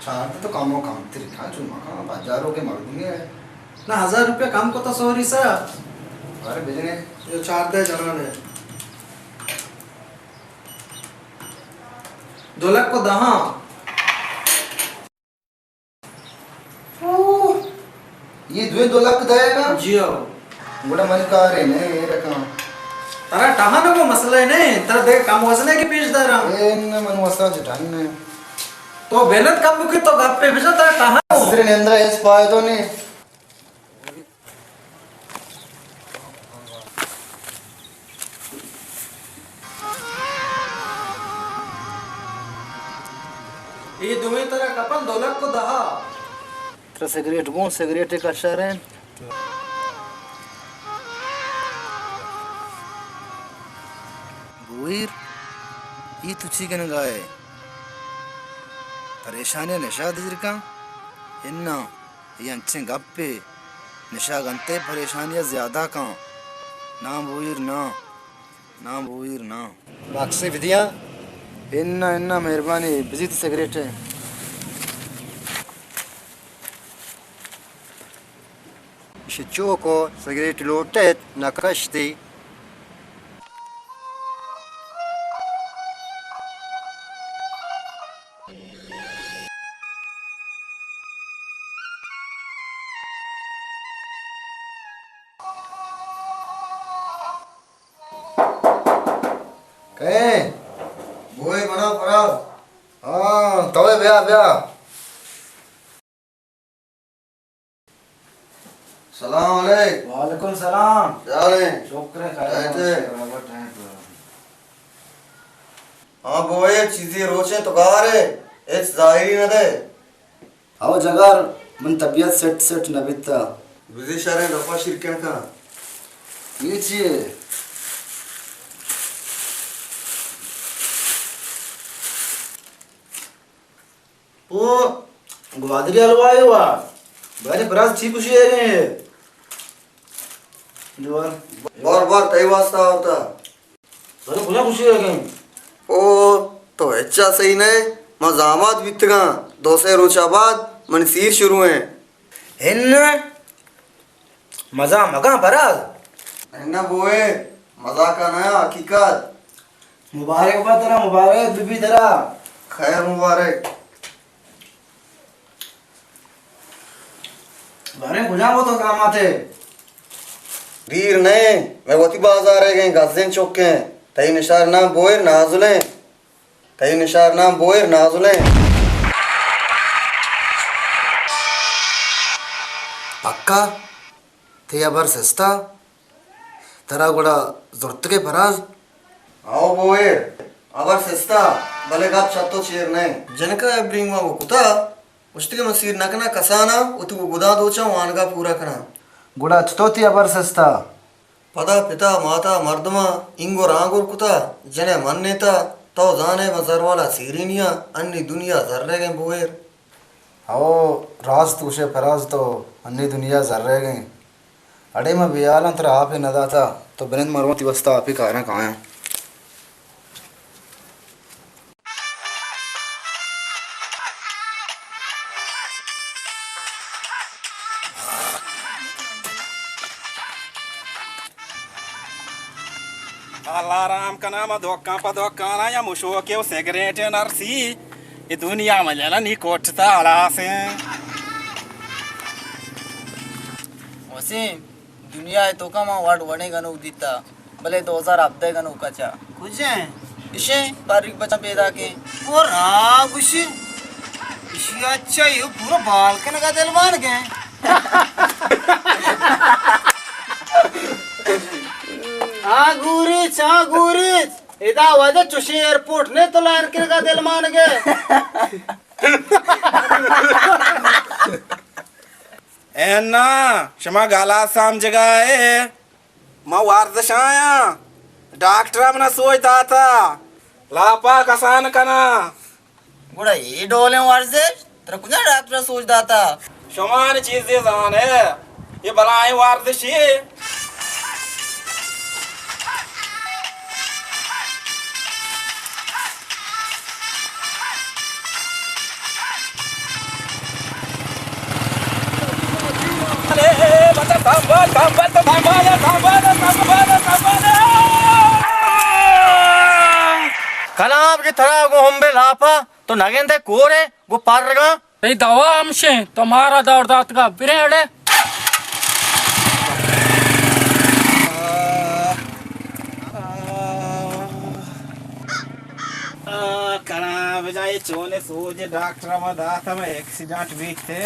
چاردہ تو کم و کم تر کھا، چون ما کھا، بازاروں کے مردم ہے۔ نہ، ہزار روپیہ کم کو تو سوری سا۔ ارے بجنے۔ یہ چاردہ جنا نے۔ دو لکھ کو دہاں۔ اوہ، یہ دوئیں دو لکھ دئے نا؟ جی ہو۔ گڑا من کارے نے، اے رقم۔ ترا ٹہا نہ کو مسئلہ ہے نے، ترا دیکھ کم وزنے کی پیش دارا۔ اے نہ من وسا جٹان نے۔ تو بینت کم بکی تو گپ پہ بجا ترا ٹہا نہ کو۔ سر نندرا اس پائے تو نے۔ اے دوئیں ترا کپن دو لکھ و دہا۔ ترا سگریٹ گون، سگریٹ ایک اشارہ ہیں۔ بوئیر، ای تو چی کنگا ہے؟ پریشانی نشہ دیر کن؟ انا۔ اے انچیں گپے، نشہ گنتے پریشانی ء زیادہ کن۔ ناں بوئیر ناں، ناں بوئیر ناں۔ باکسے بدیا۔ انا انا مہربانی، بزیت سگریٹ ہے۔ ایشی چوکو سگریٹ لوٹت نہ کشتی۔ کئے؟ بوئے منا پرا۔ ہاں، توے بیا، بیا۔ سلام علیک۔ وعلیکم سلام۔ کیا حال ہے؟ شکر ہے، خیر ہے، ٹھیک ہے۔ برابر ٹھیک ہے۔ ہاں بوئے، چیزی روچیں تو گار ہے، ہچ ظاہری نہ دے۔ او جگار، من طبیعت سیٹ سیٹ نہ بیتا۔ بزی شریں دپا شیرکن کن۔ اے چی اے؟ او گوادری حلوا اے وا۔ بارے براز چی خوشی اے گئے؟ جوار۔ بار بار تئی واسطہ آورتا۔ بلے کجا خوشی ءَ گئے؟ او، تو ہچا سہی نہ ئے۔ ما زامات بیتگاں۔ دو سے روچا بعد منی سیر شروع ایں۔ ہن مزا مگاں براز۔ ہن بوئے، مزاک ءَ نہ، حقیقت۔ مبارک با ترا، مبارک بی بی ترا۔ خیر مبارک۔ باریں کجا گو تو زاماتے؟ دیر نہ ایں، مئے وتی بازار ءَ گئیں گزیں چکیں۔ تئی نشار نام بوئر نازلیں۔ تئی نشار نام بوئر نازلیں۔ پکا؟ تئی ہبر سستا؟ ترا گڑا زرتگے پراز؟ ہئو بوئیر، ہبر سستا، بلے گپ چہ تو چیر نہ انت۔ جنکا ابریمگا گو کتا، گوشتگے من سیر نہ کناں کسانا، وتی گداں دوچاں وانگا پورا کناں۔ گڑا چتو تئی ہبر سستا؟ پدا پتا ماتا مردماں اینگر آنگر کتا، جنئے منیتا، تو زانے من زروالا سیرینیاں، انی دنیا زرگیں بوئیر۔ ہئو، راست گوشئے پراز تو، انی دنیا زرئیگیں۔ اڑے من بے ہالاں ترا آپے نہ داتا، تو بنند من رواں تئی واستا آپے کاراں کایاں۔ اللہ رحم کنا، ما دکان پہ دکان آیا مشوکے و سگریٹے نرسی۔ اے دنیا ما جننی کوٹتا ہلاسیں۔ وسیم، دنیا ءِ توکا ما وڑ وڑیں گنوک دیتا، بلے دو ہزار ہبدہ گنوکا چا۔ کجیں؟ اشیں، باریک بچاں پیداکیں۔ او را گوشی، اشی اچھا یو پورا بال کنگا دل مانگیں۔ آ گوریچ، آ گوریچ، ادا واجہ چوشیں ایئرپورٹ نے تو لائن کنگا دل مانگے۔ اے نا، شما گلا سمجھگا ئے۔ ما ورزش آیاں۔ ڈاکٹر ءَ منا سوج داتا۔ لاپا کسان کناں۔ گڑا اے ڈولیں ورزش؟ ترا کجا ڈاکٹر ءَ سوج داتا؟ شما نہ چیزے زان ئے، اے بلاہیں ورزشے۔ کلام کہ ترا گوں ہمبے لاپا، تو نگندے کورے گوں پرگاں۔ تئی دوا ہمشیں، تو مارا دور داتگا، بریں اڑے۔ آ، کنا بجائے چونے سوج ڈاکٹر ما داتا، میں ایکسیڈنٹ بیتے۔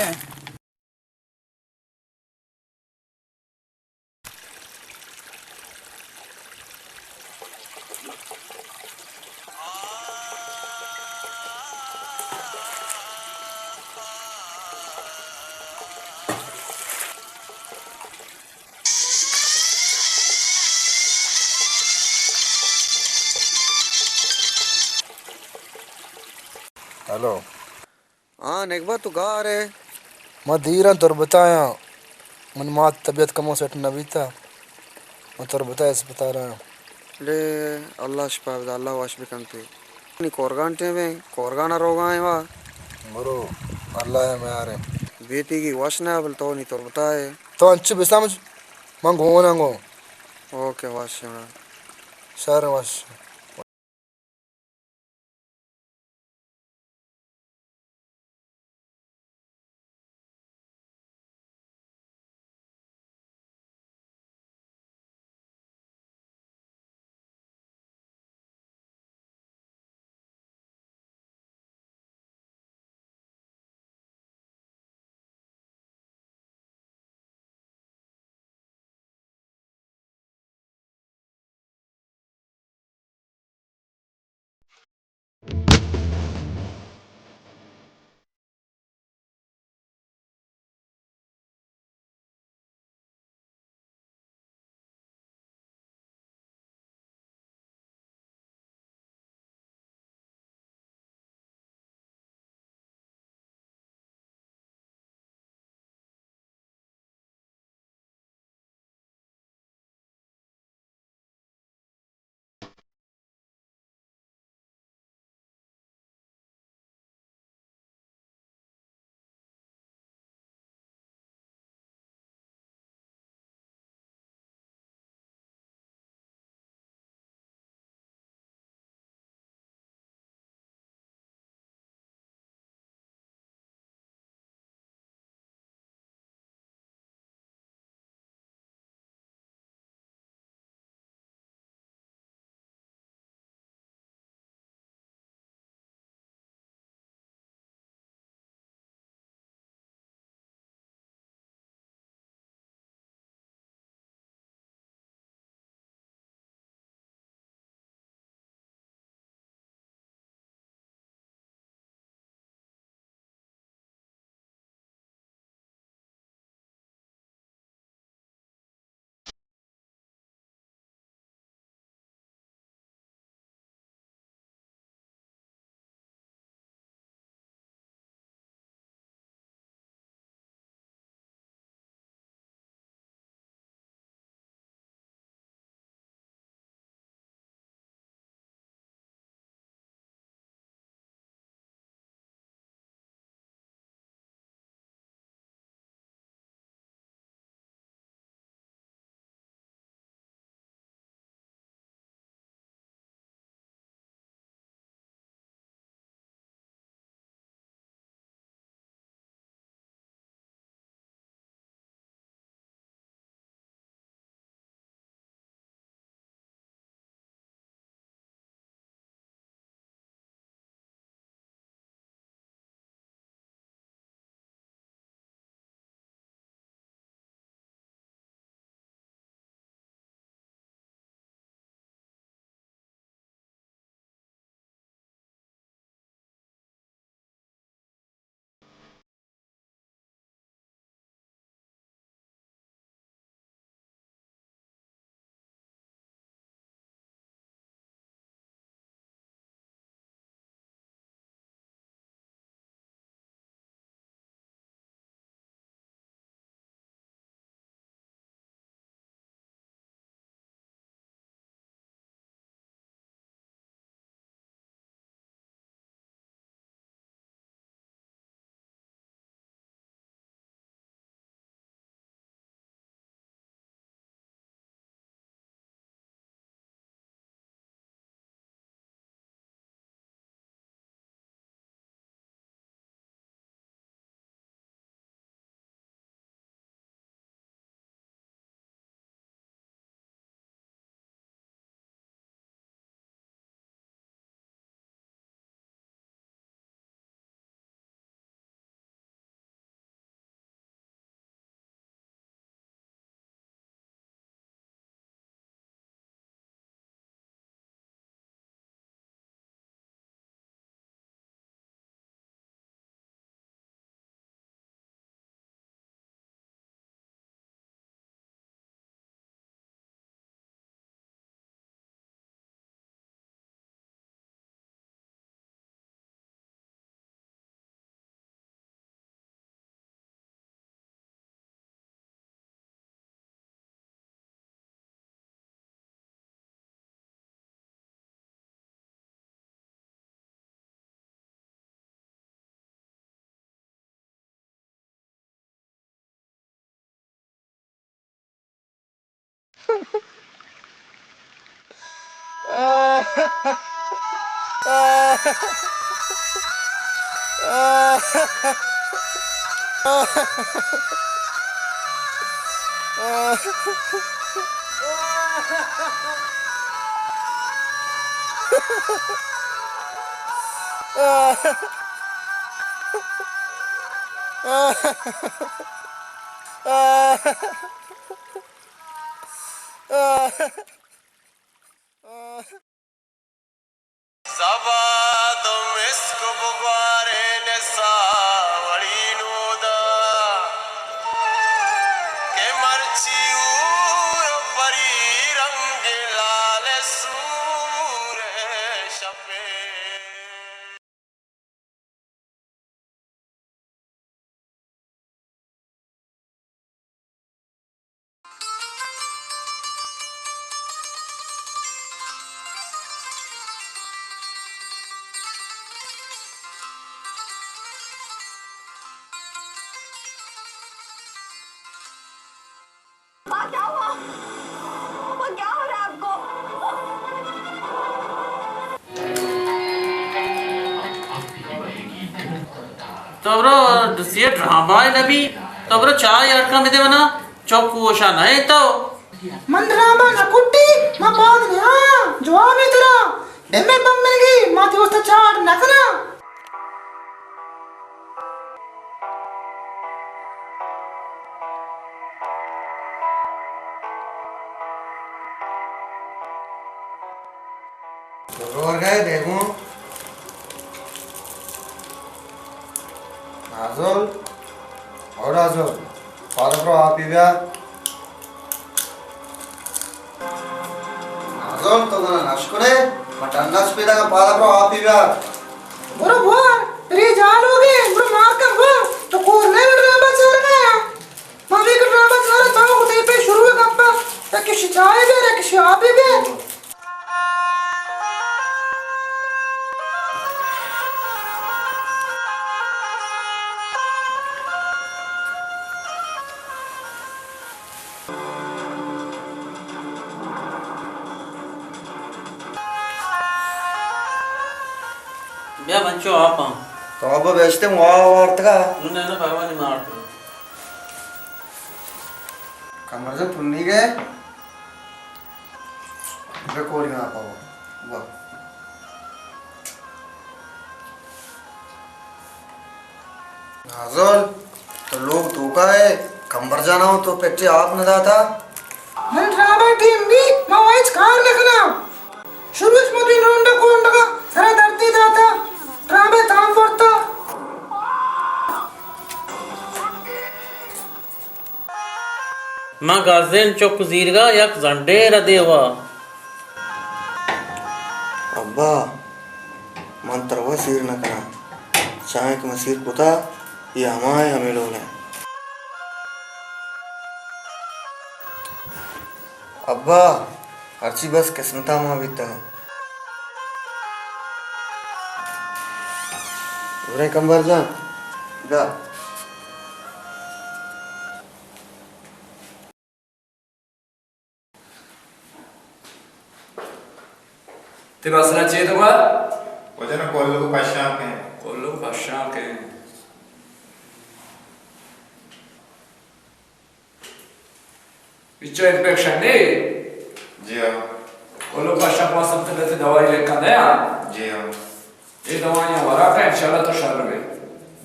ہیلو۔ ہاں نگبہ، تو گار ئے؟ ما دیراں تربت ءَ آں۔ منی مات طبیعت کمو سیٹ نہ بیتہ۔ ما تربت ءَ ہسپتال ءَ آں۔ لے، اللہ شپا بدا، اللہ وش بکنت ئے۔ نی کورگان ٹیم ایں، کورگان ءَ روگا ایں وا۔ برو، اللہ ءَ میار ایں۔ بے پیگی وش نہ، بل تو نی تربت ءَ ئے۔ تو انچو بسمجھ، من گون آں گوں۔ اوکے، وش ایں۔ شر وش۔ سبا دو مسک بگوارین ساوڑی نودا، کہ مرچی اور پری رنگ لال سور شپے۔ ماں، کیا ہوا؟ ماں، کیا ہو رہا ہے آپ کو؟ تو برو، دستی ڈرامہ ہے نبی۔ تو برو، چائے اڑکا بدے منا، چوک ہوشا نہ ہے تو۔ من ڈرامہ نہ کٹی، من پاد نہ آیاں، جواب ہے ترا۔ ڈمے بم ملگی، ما تی واسطہ چاٹ نہ کناں۔ ضرور گئے دیکھوں۔ نازل، او نازل، پاد برو آپی بیار۔ نازل، تو زنا نشکنے، ما ٹنگا چپیدگا، پاد برو آپی بیار۔ برو بوار، پری جال ہو گئے، برو مار کن بوار، تو کور لے ڈرامہ چار گیا۔ ما دیکھ ڈرامہ چار، تو کو تے پہ شروع گپا، یا کسی چائے بیار، یا کسی آپی بیار۔ بیا بچو، آپ ہم۔ تو اب بیچتے ہوں، آ وارتگا۔ نہ، نہ، پرواہ نہیں، مارتے۔ کمر جان، تو نہیں گئے؟ بکوری نا پاو۔ واہ۔ نازل، تو لوگ توکا ہے، کمبر جانا ہو تو پچے آپ نہ داتا۔ من ڈرامہ ٹیم بی، ما وائچ کار نہ کناں۔ شروع اچ مدی رونڈا کونڈا سرا دردی داتا، ڈرامہ تام برتا۔ من گزین چک زیرگا یک زنڈے ردے وا۔ ابا، من ترا وت سیر نہ کناں۔ چاہیں کہ من سیر کتا، یہ ہما ہے ہمیں ڈول ہیں۔ ابا، ہرچی بس قسمتا ما بیتگاں۔ برے کمبر جان، دا۔ تئی مسئلہ چے تو با؟ وجہ نا کلو کو پشاں کہیں۔ کلو کو پشاں کہیں۔ اچو انفیکشن نہیں؟ جی ہاں۔ کلو پشاں پاس ہم تلتے دوائی لکھا دیا؟ جی ہاں۔ یہ دوائیاں ورا کا انشاءاللہ تو شر بے۔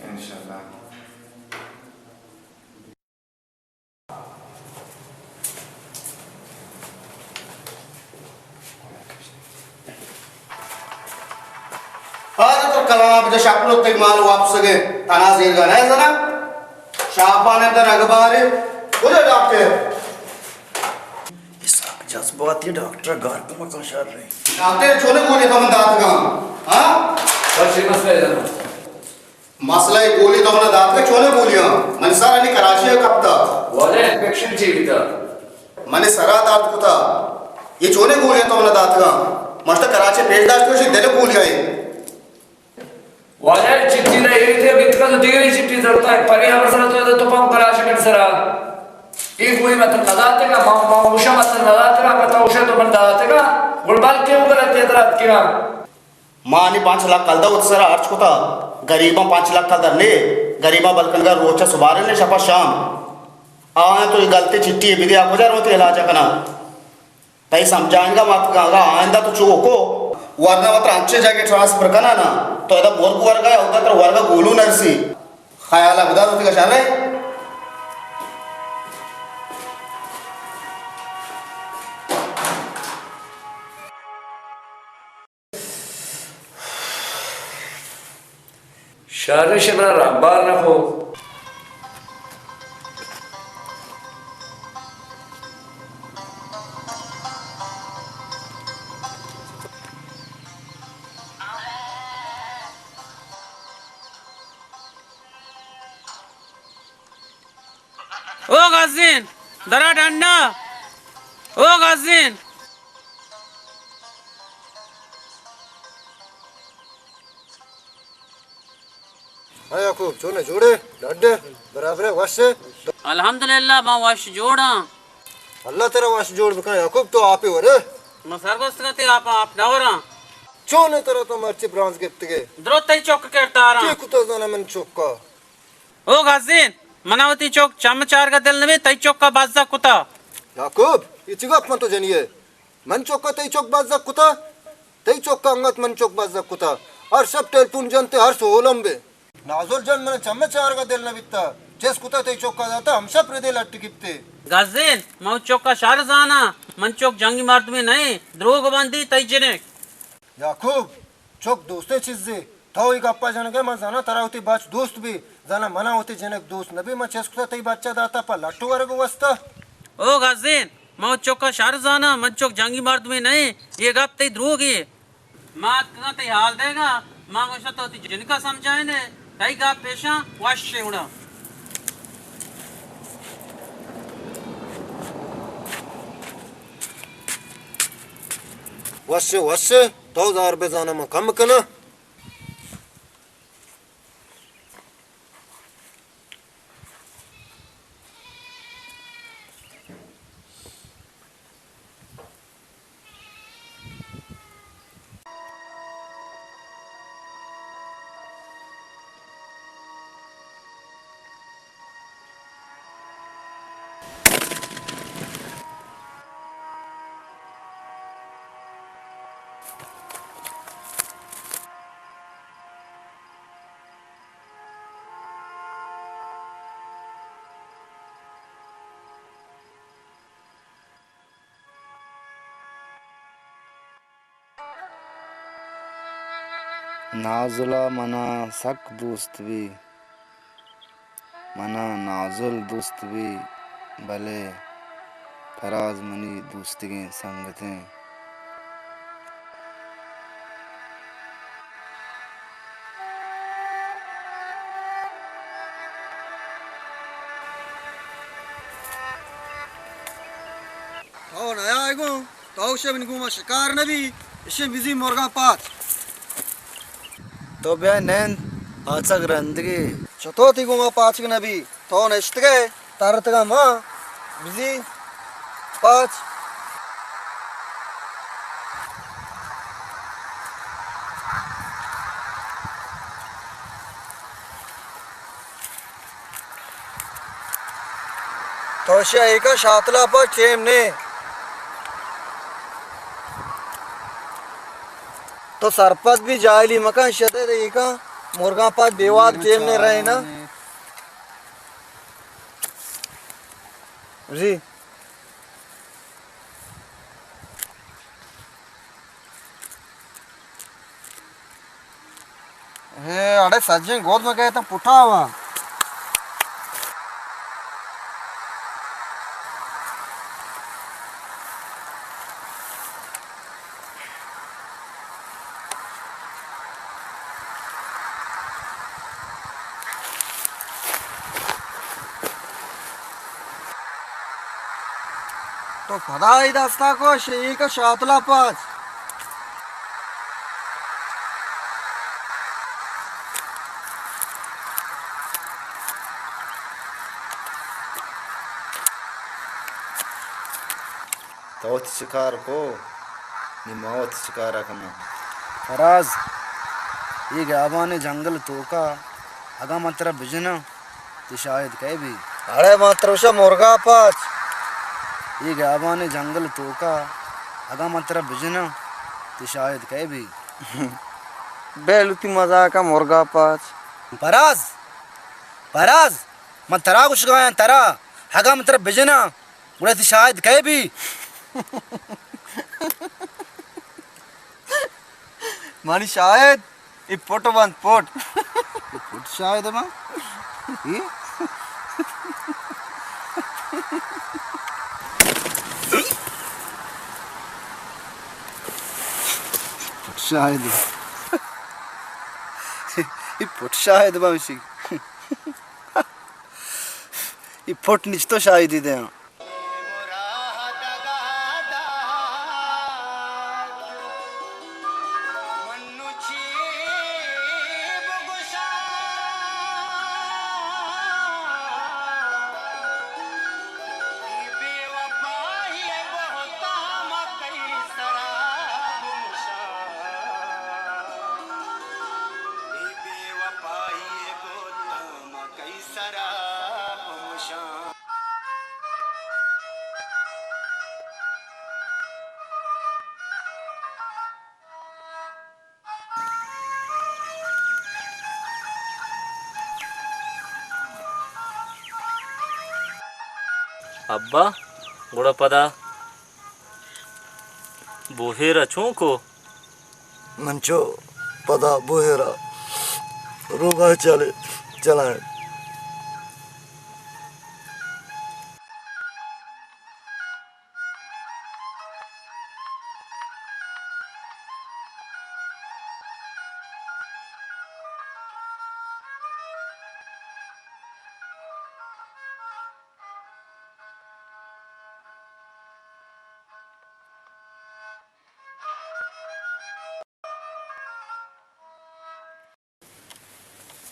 انشاءاللہ۔ آج تو کلام جو شکلو تئی مال واپس گئے، تنا زیرگا نہ زنا۔ شاپان اندر اخبار ہے، بولے ڈاکٹر۔ اسحاق جذباتی ڈاکٹر گار کمکا شر رہے۔ ڈاکٹر چونے گولی تو من دات گا، ہاں؟ بس یہ مسئلہ ہے جناب۔ مسئلہ ءِ گولی تو منا داتگ، چونیں گولیاں؟ منی سر انی کراچی ءَ کپتگ۔ واجہ انفیکشن چی بیتگ؟ منی سر ءَ درد کتگ۔ اے چونیں گولیاں تو منا داتگ؟ من شتگ کراچی پیش داشت، گوشی دل ءِ گولیاں اے۔ واجہ اے چٹی نہ اے تھے بیتگ تو دگری چٹی ضرورت ہے۔ پری ہمر سر تو تو پمپ کراچی من سر ءَ۔ اے گوئی متن نداتگا، ما، ما اوشا متن نداتگا، پتا اوشا تو من داتگا، گل بلکہ اگر تے درات کنا۔ ما نی پانچ لاکھ کلدار وت سرا ہرچ کتا، غریباں پانچ لاکھ کلدار نے، غریباں بلکنگا روچا سبارے نے شپا شام۔ آیاں تو اے گلتے چٹی بدے، آ کجا روتے علاج کنا؟ تئی سمجھائینگا مات، اگاں آئندہ تو چو کو، ورنہ وترا انچیں جاگے ٹرانسفر کناں نا، تو ادا مرگ ورگا یا ادا ترا ورگا گولو نرسی۔ خیالا بدار وتی گشارے۔ شرش منا رمبار نہ کو۔ او گزین، درا ڈنڈا۔ او گزین۔ ہاں یعقوب، چون ئے؟ جوڑ ئے؟ ڈڈ ئے؟ برابر ئے؟ وش ئے؟ الحمدللہ، ما وش جوڑ آں۔ اللہ ترا وش جوڑ بکن یعقوب، تو آپے ورے۔ ما سرگوست کتے آپ، آپ نہ وراں۔ چون ئے ترا تو مرچی برانز گپتگے؟ درو تئی چک کرداراں۔ کے کتا زانا من چکا؟ او گزین، منا وتی چک چم چارگا دل نبی، تئی چکا بزگ کتا۔ یعقوب، اے چی گپ من تو جنی ئے؟ من چکا تئی چک بزگ کتا؟ تئی چکا انگت من چک بزگ کتا۔ ہر شپ ٹیلیفون جنتے، ہر سولم بے۔ نازل جان، من چم چارگا دل نبیتا۔ چس کتا تئی چکا داتا، ہم شپ ردے لٹ گپتے۔ گزین، من چکا شر زانا، من چک جنگی مردمے نئے، دروگ بندی تئی جنک۔ یعقوب، چک دوستیں چیزے۔ تو اے گپا جنگے، من زاناں ترا وتی بچ دوست بی، زاناں منا وتی جنک دوست نبی، من چست کتا تئی بچا داتا پہ لٹو ورگ واستا۔ او گزین، من چکا شر زاناں، من چک جنگی مردمے نئے، اے گپ تئی دروگے۔ ما اتکگاں تئی حال دیگا، ما گوشتا تو وتی جنکا سمجھائینے، تئی گپ پیشاں وش اے گڑا۔ وش اے، وش اے۔ تو زار بزاناں من کم کناں۔ نازل ءَ منا سک دوست بی، منا نازل دوست بی، بلے فراز منی دوستیگیں سنگتیں۔ تو نیائے گوں، تو شہ منی گوما شکار نبی، اشی بزی مرگاں پاچ۔ تو بیا نند، پاچگ رندگی۔ چتو تی گوما پاچگ نبی؟ تو نشتگئے، ترتگاں ما، بزی، پاچ۔ تو شہ ایکا شاتلا پاچ ٹیم نے۔ تو سرپد بی، جاہلی مکن، شدے دے ایکا مرگاں پاچ بیواد ٹیم نے رہے نا۔ جی۔ اے اڑے سجیں گود مہ کئے تاں پٹا وا۔ تو پدا ای دستا کش، ای کا شاتلا پاچ۔ وت شکار کو، نی ما وت شکار ءَ کناں۔ فراز، اے گیابان ءِ جنگل ءِ توکا اگاں من ترا بجناں، تئی شاہد کئے بی؟ اڑے من ترا گوشاں مرگا پاچ۔ اے گیابان ءِ جنگل ءِ توکا اگاں من ترا بجناں، تئی شاہد کئے بی؟ بے لوٹی مزاک ءَ مرگا پاچ۔ فراز، فراز، من ترا گوشگایاں، ترا، اگاں من ترا بجناں، گڑا تئی شاہد کئے بی؟ منی شاہد، اے پٹ بنت، پٹ۔ اے پٹ شاہد بنت؟ اے؟ پٹ شاہد۔ اے پٹ شاہد بنت، اے پٹ نچ تو شاہدی دیاں۔ ابا، گڑا پدا بوہیر ءَ چون کو؟ من چو پدا بوہیر ءَ روگا چلے، چلائیں۔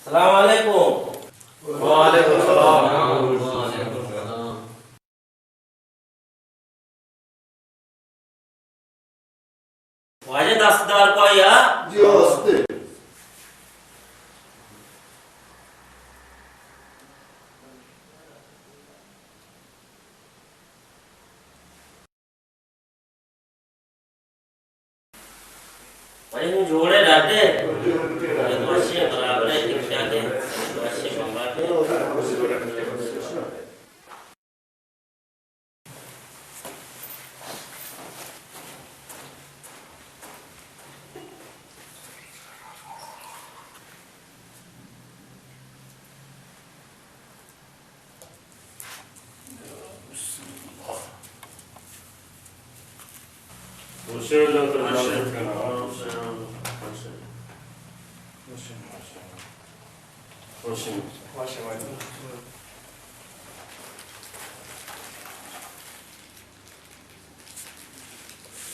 السلام علیکم۔ وعلیکم السلام۔ واجہ دست دار پائی ءَ؟ جی ہاں، ہستے۔ بھائی، ہوں جوڑے ڈاکٹر۔ وشی برابر ہے، ٹھیک ٹھاک ہے۔ وشی بمبا کے۔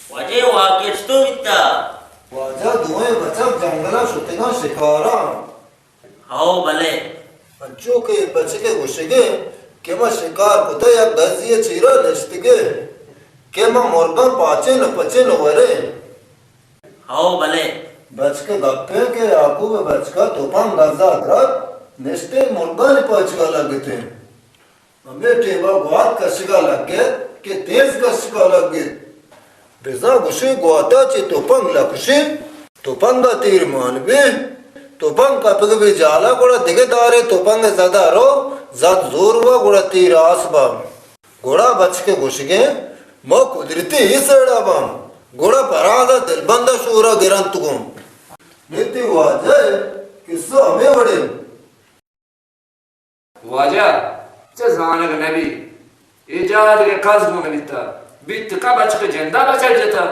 واجہ، واقعہ چطور بیتا؟ واجہ، دوئیں بچک جنگل ءَ شتگاں شکار ءَ۔ ہئو بلے۔ انچو کہ بچک ءِ گوشگ ءَ کہ ما شکار کتہ یک گزی ءِ چیرا نشتگیں کہ ما مرگاں پاچیں ءُ پچیں ءُ وریں۔ ہئو بلے۔ بچک ءِ گپ اِنت کہ یعقوب ءِ بچک ءَ تپنگ گز ءَ درات، نشتیں مرگانی پچگ ءَ لگتیں۔ ہمے ٹیم ءَ گوات کشگ ءَ لگت کہ تیز کشگ ءَ لگت۔ بزاں گوشے گوات ءَ چہ تپنگ لکشے، تپنگ ءَ تیر مان بی، تپنگ کپگ بی جال ءَ، گڑا دگہ دارے تپنگ ءِ زد ءَ رو، زد زور وا، گڑا تیر آس با۔ گڑا بچک ءِ گوشگ اِنت، ما قدرتی اے سیڑ ءَ باں، گڑا پراز ءَ دلبند ءَ شور ءَ گرنت گوں۔ نی تئی واجہ ءِ قصہ ہمے وڑ اِنت۔ واجہ، چہ زانگ نہ بی، اے جاہ دگہ کس گون نہ بیتا، بیت کا بچک جندا بچل جتا۔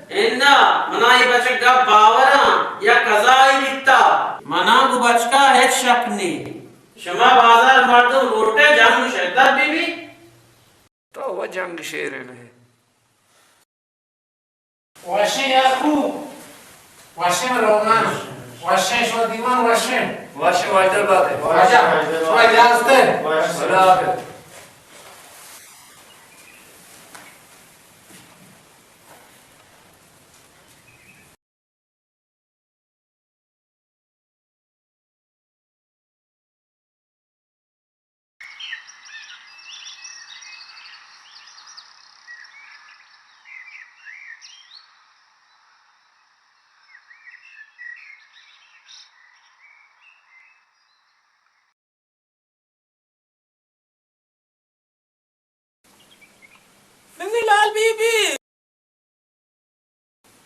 انا، منا اے بچک گپ باوراں یا قضائی بیتا۔ منا گو بچکا ہچ شک نی۔ شما بازار مردم لوٹے جنگ شدت بی بی؟ تو و جنگ شیر نہ۔ وشیں یعقوب، وشیں روغن، وشیں شما دیوان، وشیں۔ وشیں واجہ بات۔ واجہ، شما اجازت ہے۔ خدا حافظ۔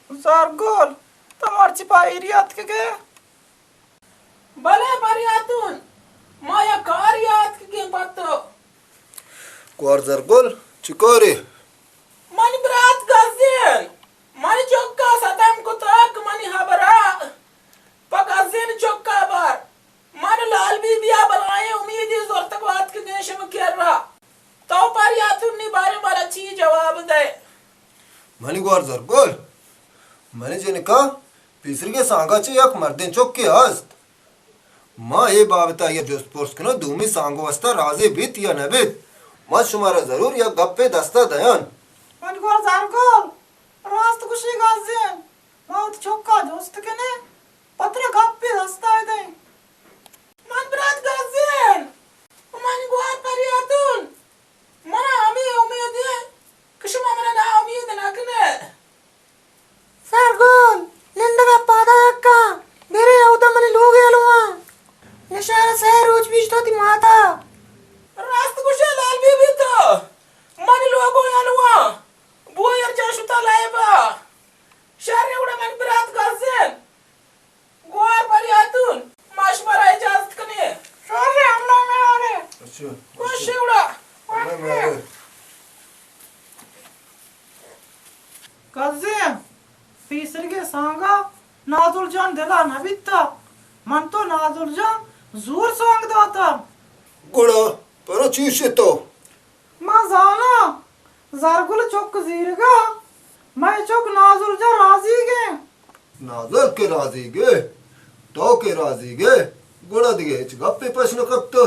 زرگل، تو مرچی پہ ایری اتکگ ئے؟ بلے پریاتون، ما یک کارے ءَ اتکگیں پہ تو۔ گوار زرگل، چی کارے؟ منی برات گزین منی چک ءَ ستم کتگ، منی ہبر ءَ پہ گزین چک ءَ بر۔ من لال بی بی ءَ بلائیں امیدے زرتگ ءُ اتکگیں شمئے کرا۔ تو پریاتون نی بارے مارا چی جواب دئے؟ منی گوار زرگل، منی جنکا پیسریگیں سانگا چہ یک مردیں چکے ہست۔ ما اے بابت ءَ آئی ءَ جست پرس کناں، دومی سانگ ءِ واستا رازی بیت یا نہ بیت۔ ما شمارا ضرور یک گپے دست ءَ دیان۔ منی گوار زرگل، راست گوشی گزین، ما وتی چک ءَ جست کنیں، پہ ترا گپے دست ءَ دئیں۔ من برات گزین، من گوار پریاتون، منا ہمے امید انت کہ شما منا ناامید نہ کن ئے۔ زرگل، نندگ ءَ پاد آیگ کن، برے اودا منی لوگ ءَ یلواں۔ نشار ءَ سئے روچ پیش تو وتی مات ءَ۔ راست گوش ئے لال بی بی تو، منی لوگ ءَ یلواں۔ بوئے ہر جا شتا لائب ءَ۔ شر گڑا منی برات گزین۔ گوار پریاتون، ما شمارا اجازت کنیں۔ شر، اللہ میارے۔ اچھا۔ خوش گڑا۔ اللہ میارے۔ گزین، پیسریگیں سانگا نازل جان دلا نہ بیتا۔ من تو نازل جان زور سانگ داتا۔ گڑا پرا چی شتو؟ ما زاناں، زرگل چک زیرگا، مئے چک نازل جان رازیگیں۔ نازل کہ رازیگے، تو کہ رازیگے، گڑا دگہ ہچ گپے پش نہ کپتہ۔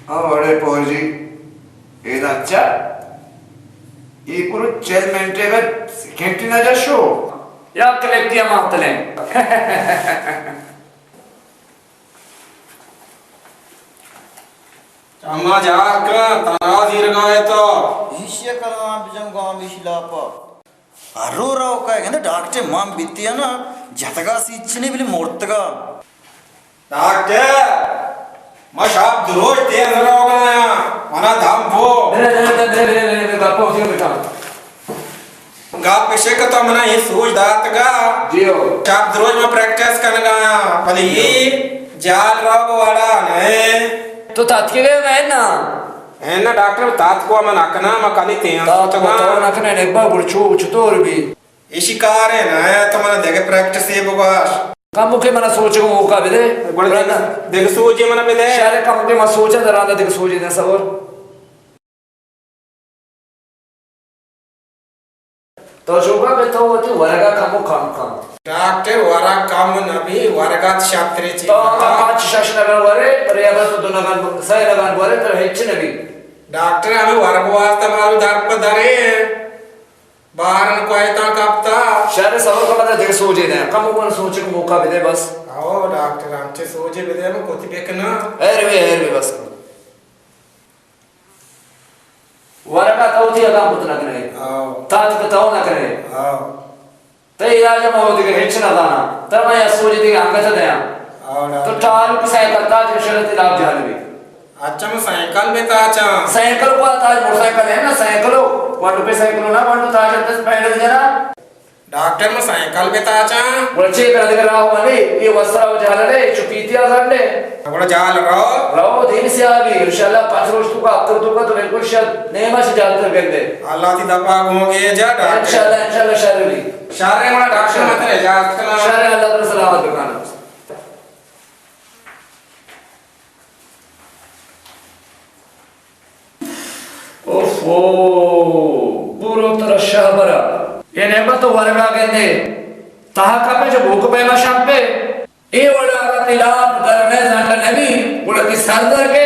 ہاں، اڑے پوجی، اے دچا، اے پورو چل منٹے بد سیکنڈ نہ جشو۔ یا کلکیا ماتلیں۔ چما جار کن، تنا زیرگا ئے تو۔ ایشی ء کلام بجن گوام ایشی لاپا۔ ہر رو رو کئے گندے ڈاکٹر من بیتی نا، جتگا سیچنی بلی مرتگا۔ ڈاکٹر، ما شپ دروش تیز روگا آیا، منا دم بو۔ دے، دے، دے، گپا اسی بٹا۔ گپ ایش کہ تو منا اے سوج داتگا۔ جی ہو۔ شپ دروج ما پریکٹس کنگا آں، بلے اے جال روگ وڑا نئے۔ تو تاتکے گئے میں نا؟ اے نا ڈاکٹر، تاتکو ما نہ کناں، ما کلی تیان تاتکو سوتگا۔ تو نہ کنے، نبا گڑ چو، چطور بی؟ ایشی کارے نہ، تو منا دگہ پریکٹس اے بگاش۔ کمو کے منا سوچ کو موقع بدے۔ گڑا دگہ، دگہ سوچے منا بدے۔ شارے کمو کے ما سوچا دراندا دگہ سوچے دے سور۔ تو چوکا کہ تو وتی ورگا کمو کم کن۔ ڈاکٹر، ورگ کم نہ بی، ورگات شتریں چیز۔ تو ہما پنچ شش نگن ورے، پر اگر تو دو نگن، سئے نگن ورے، تو ہچ نہ بی۔ ڈاکٹر، ہمیں ورگ واسطہ مارو در پہ درے، بارن کوئے تاں کپتا۔ شر صبر کن، دگہ سوجے دے، کمو من سوچے کو موقع بدے بس۔ او ڈاکٹر، ہم چے سوجے بدے، ہم کوتی بکنا۔ ہیر بی، ہیر بی بس۔ ورگا تو وتی اگاں کت نہ کنئے۔ ہاں۔ تاتک تو نہ کنئے۔ ہاں۔ تئی علاج ما دگہ ہچ نہ زاناں۔ ترا من یک سوجے دگہ انگت دیاں۔ ہاں، ڈاکٹر۔ تو ٹال کو سائیکل تاچ، انشاءاللہ تئی لاپ جہل بی۔ اچھا، من سائیکل بہ تاچاں۔ سائیکل کو تاچ، موٹر سائیکل ہے نا، سائیکل، ون روپے سائیکل نا، ون تو تاچ، دس پیڈل جنا۔ ڈاکٹر، من سائیکل بہ تاچاں۔ گڑا چے کن دگہ راہ والے، اے وسرا و جہل لے، چو پیتیا زنڈے۔ گڑا جہل رو۔ رو، دیم سیاہ بی، انشاءاللہ پنچ روچ توکا، ہفتہ توکا تو بالکل شر، نیمہ چہ جہل تر گندے۔ اللہ تی دپا گوں گے جا ڈاکٹر۔ انشاءاللہ، انشاءاللہ شر بی۔ شر ہے، گڑا ڈاکٹر، من ترا اجازت کناں۔ شر ہے، اللہ ترا سلامت بکانا۔ اوفو، برو ترا شہبرا۔ اے نعمت ورگا گندے، تہا کپے چو بوک پیما شمپے۔ اے وڑا اگاں تئی لاپ در نئے زنڈ نبی، گڑا تئی سر در کے۔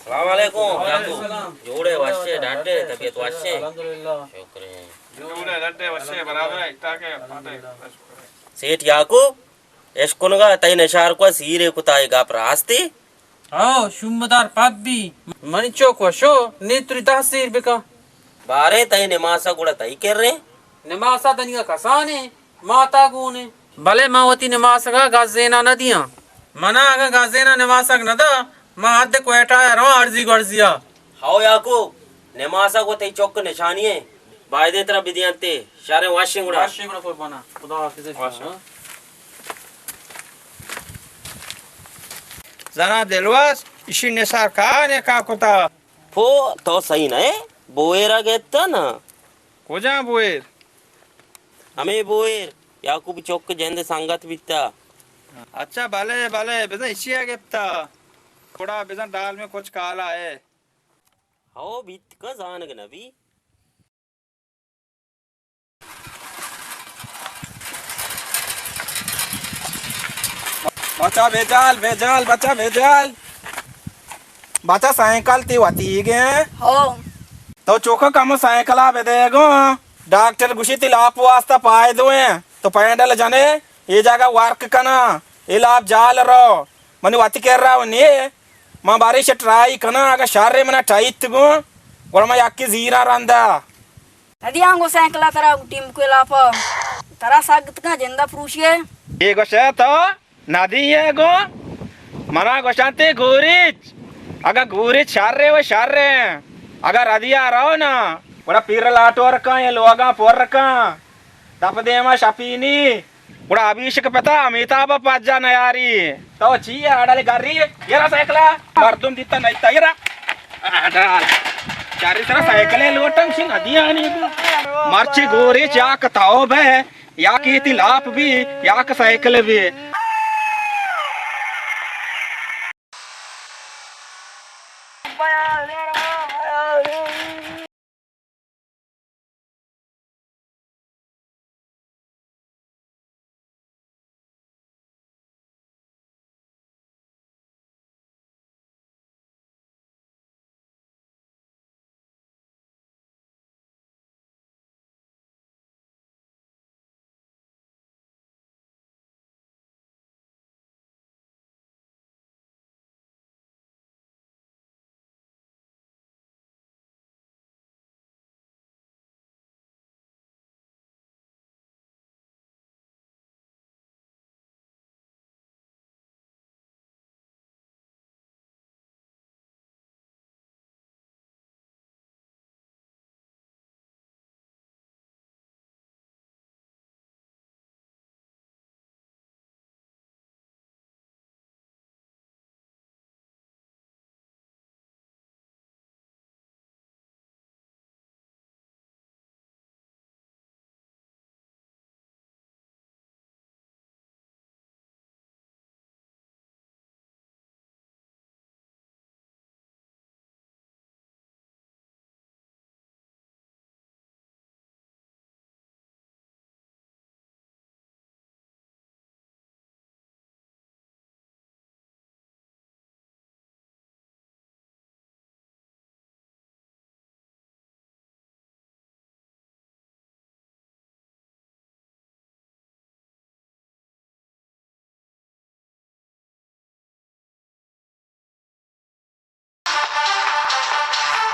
السلام علیکم۔ یعقوب، جوڑے وشے ڈاٹے، طبیعت وشے؟ الحمدللہ۔ شکر ہے۔ جوڑے ڈاٹے وشے برابر ہے، ٹھاک ہے، پاتے۔ سیٹھ یعقوب، اشکنگا تئی نشار کو سیرے کتا، اے گپ راستی؟ ہو، شومدار پبی۔ منی چوک وشو، نی تری دہ سیر بکن۔ بارے تئی نماسا گڑا تئی کرے؟ نماسا دنیگا کسانے، ماتا گونے۔ بلے من وتی نماسگا گزینا نہ دیاں۔ منا اگاں گزینا نماسگ نہ دا، من حد کوئٹہ ء رواں ارزی گورزی ء۔ ہو یعقوب، نماسگ و تئی چک نشانی ء، بایدیں ترا بدیانتے۔ شریں واشیں گڑا۔ واشیں گڑا قربانا۔ خدا حافظ۔ واشیں۔ زنا دلواز، اشی نثار کہانے کا کتا؟ پو، تو صحیح نہ ئے، بویرا گپتا نا۔ کجا بویر؟ ہمے بویر، یعقوب چک جند سنگت بیتا۔ اچھا، بلے، بلے، بزن اشیا گپتا۔ گڑا بزن ڈال میں کچھ کالا ہے۔ ہو بیت کا زانگ نبی۔ بچا بیجال، بیجال، بچا بیجال۔ بچا سائیکل تی وتی گئے؟ ہو۔ تو چوکا کمو سائیکلا بدے گو۔ ڈاکٹر گوشی تی لاپ واسطہ پائدو ہیں۔ تو پینڈل جنے، اے جاگہ ورک کنا، اے لاپ جال رو۔ منی وتی کرا و نیے۔ من بارش ٹرائی کناں، اگاں شر منا ٹائیت گوں، گڑا من یکے زیراں رندا۔ ندیاں گوں سائیکلا ترا ٹیم کو لاپا۔ ترا سگت کن جندا پروشیے۔ اے گوشے تو ندیے گوں۔ منا گوشنتے گوریچ۔ اگاں گوریچ شر و شر۔ اگاں ردیا رو نا۔ گڑا پیر لاٹور کن، یہ لوگاں پر کن۔ دپ دیما شپینی۔ گڑا ابیشک پتا امیتاب پجا نیاری۔ تو چی ہے اڑل گری؟ یرا سائیکلا۔ مردم دیتا نیتا یرا۔ اڑل۔ چاری سرا سائیکلے لوٹن چی ندی آنی۔ مرچی گوری چاک تاو بے۔ یا کیتی لاپ بھی، یا کہ سائیکل بھی۔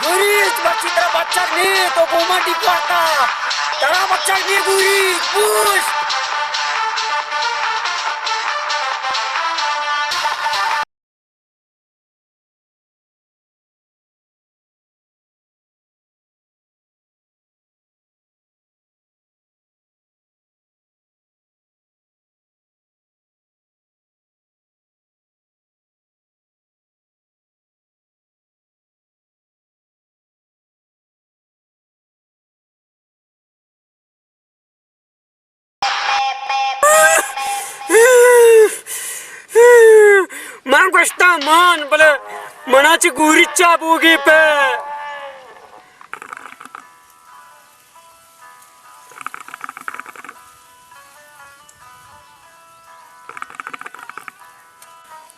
گوریچ، مرچی ترا بچک نی، تو گوما ڈیکارتا۔ ترا بچک نی گوریچ، پوش۔ من گوشتاں مان، بلے منا چہ گوریچا بوگی پہ۔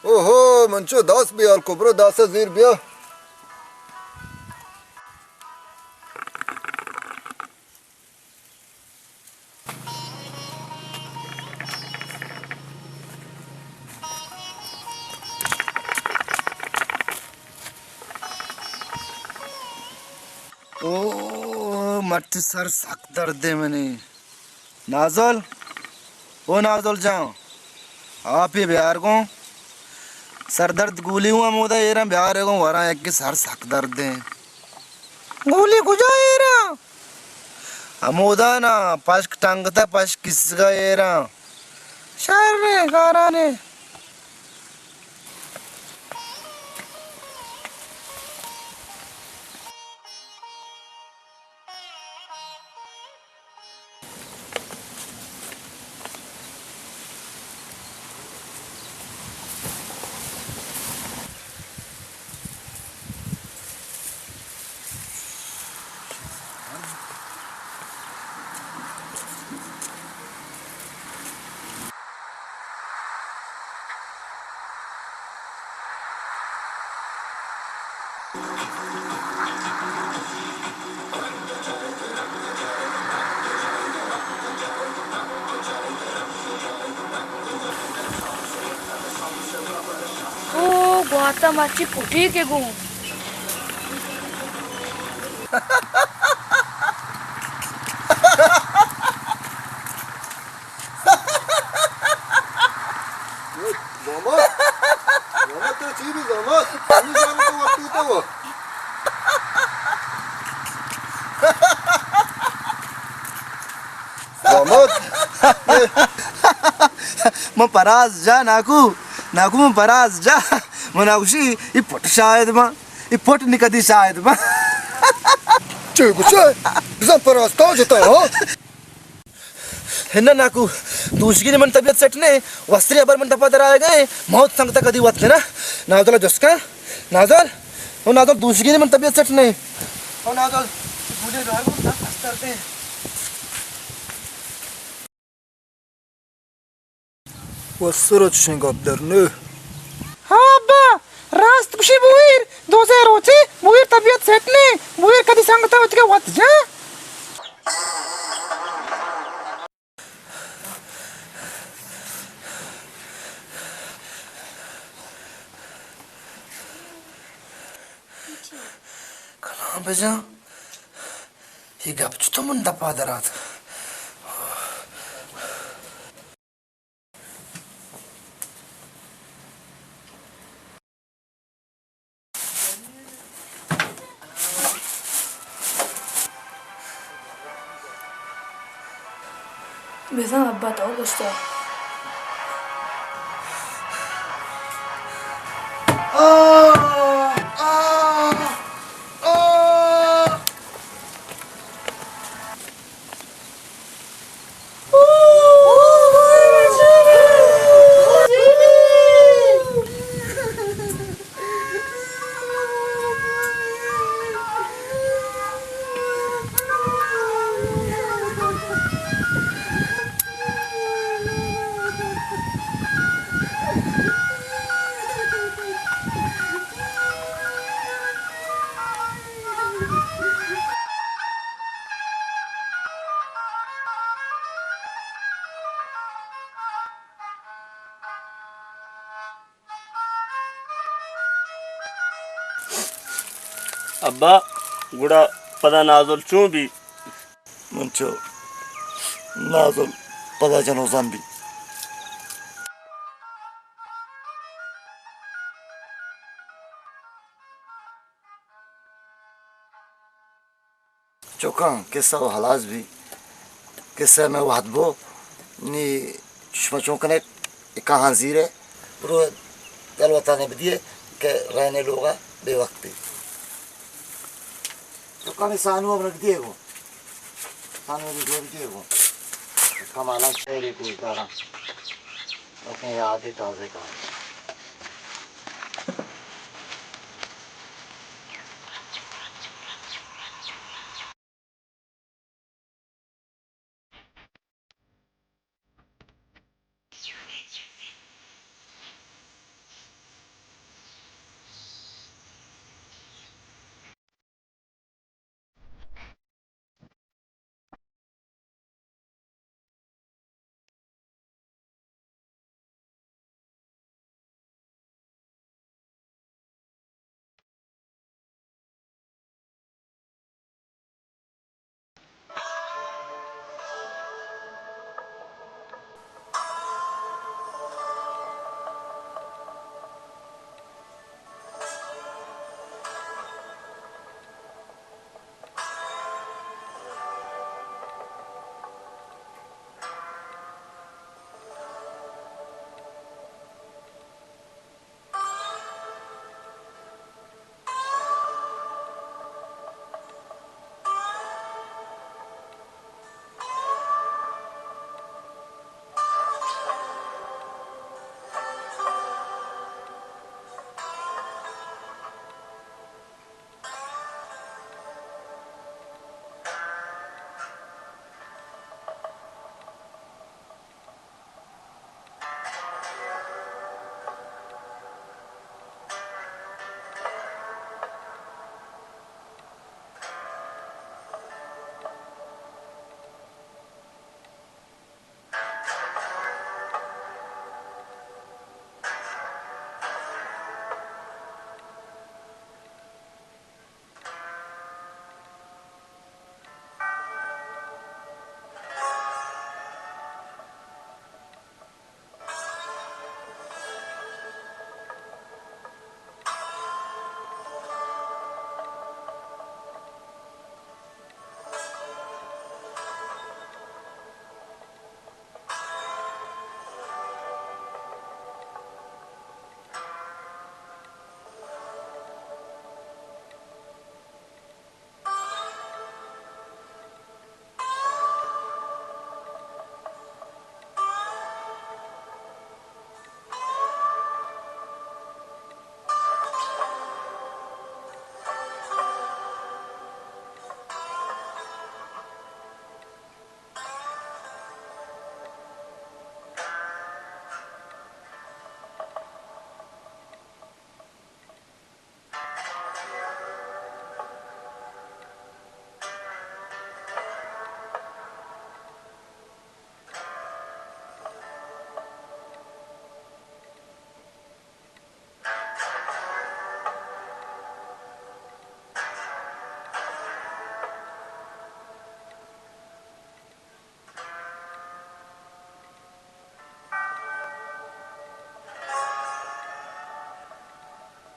اوہو، منچو داس بیال کو، برو داسا زیر بیا۔ او، مرچی سر سک درد ایں منی۔ نازل، او نازل جان، آپے بیار گوں۔ سردرد گولی اوں ہمودا ایراں، بیار گوں وراں، یکے سر سک درد ایں۔ گولی کجا ایراں؟ ہمودا نا، پشک ٹنگتا، پشک کسگا ایراں۔ شر ایں، کارانے۔ او گواتا مرچی پٹی کے گوں۔ زامات، زامات تو چی بی زامات؟ پانی جان تو وقتی تو۔ زامات۔ من پراز جا ناکو، ناکو من پراز جا۔ من ناکوشی، ای پٹ شاید ما، ای پٹ نکدی شاید ما۔ چی گوشے؟ بزن پراز تو جتا ہو؟ ہنہ ناکو، دوشگی نی من طبیعت سیٹ نے، وستری ابر من دپا در آئے گئے، موت سنگتا کدی وت نا۔ نازل جسکا، نازل، او نازل دوشگی نی من طبیعت سیٹ نے۔ او نازل، گولی بیار گوں، دست استر دے۔ و سر چشیں گپ در نے۔ ہاں ابا، راست گوشی بویر، دوزے روچے بویر طبیعت سیٹ نے، بویر کدی سنگتا وتگا وت جا۔ کلام بجاں، اے گپ چتو من دپا درات۔ بزاں ابا تو گوشتہ۔ ابا، گڑا پدا نازل چون بی؟ من چو نازل پدا جنوزان بی۔ چکاں، قصہ و ہلاس بی۔ قصہ میں وحد بو۔ نی چشمہ چون کنے، اکاہاں زیرے۔ برو دلوتانے بدیے کہ رہنے لوگا بے وقت بی۔ چکاں، میں سانو اب رکھ دیے گو۔ سانو اب رکھ دیے گو۔ کمالاں شعری گوشداراں۔ اپنے یاد تازہ کار۔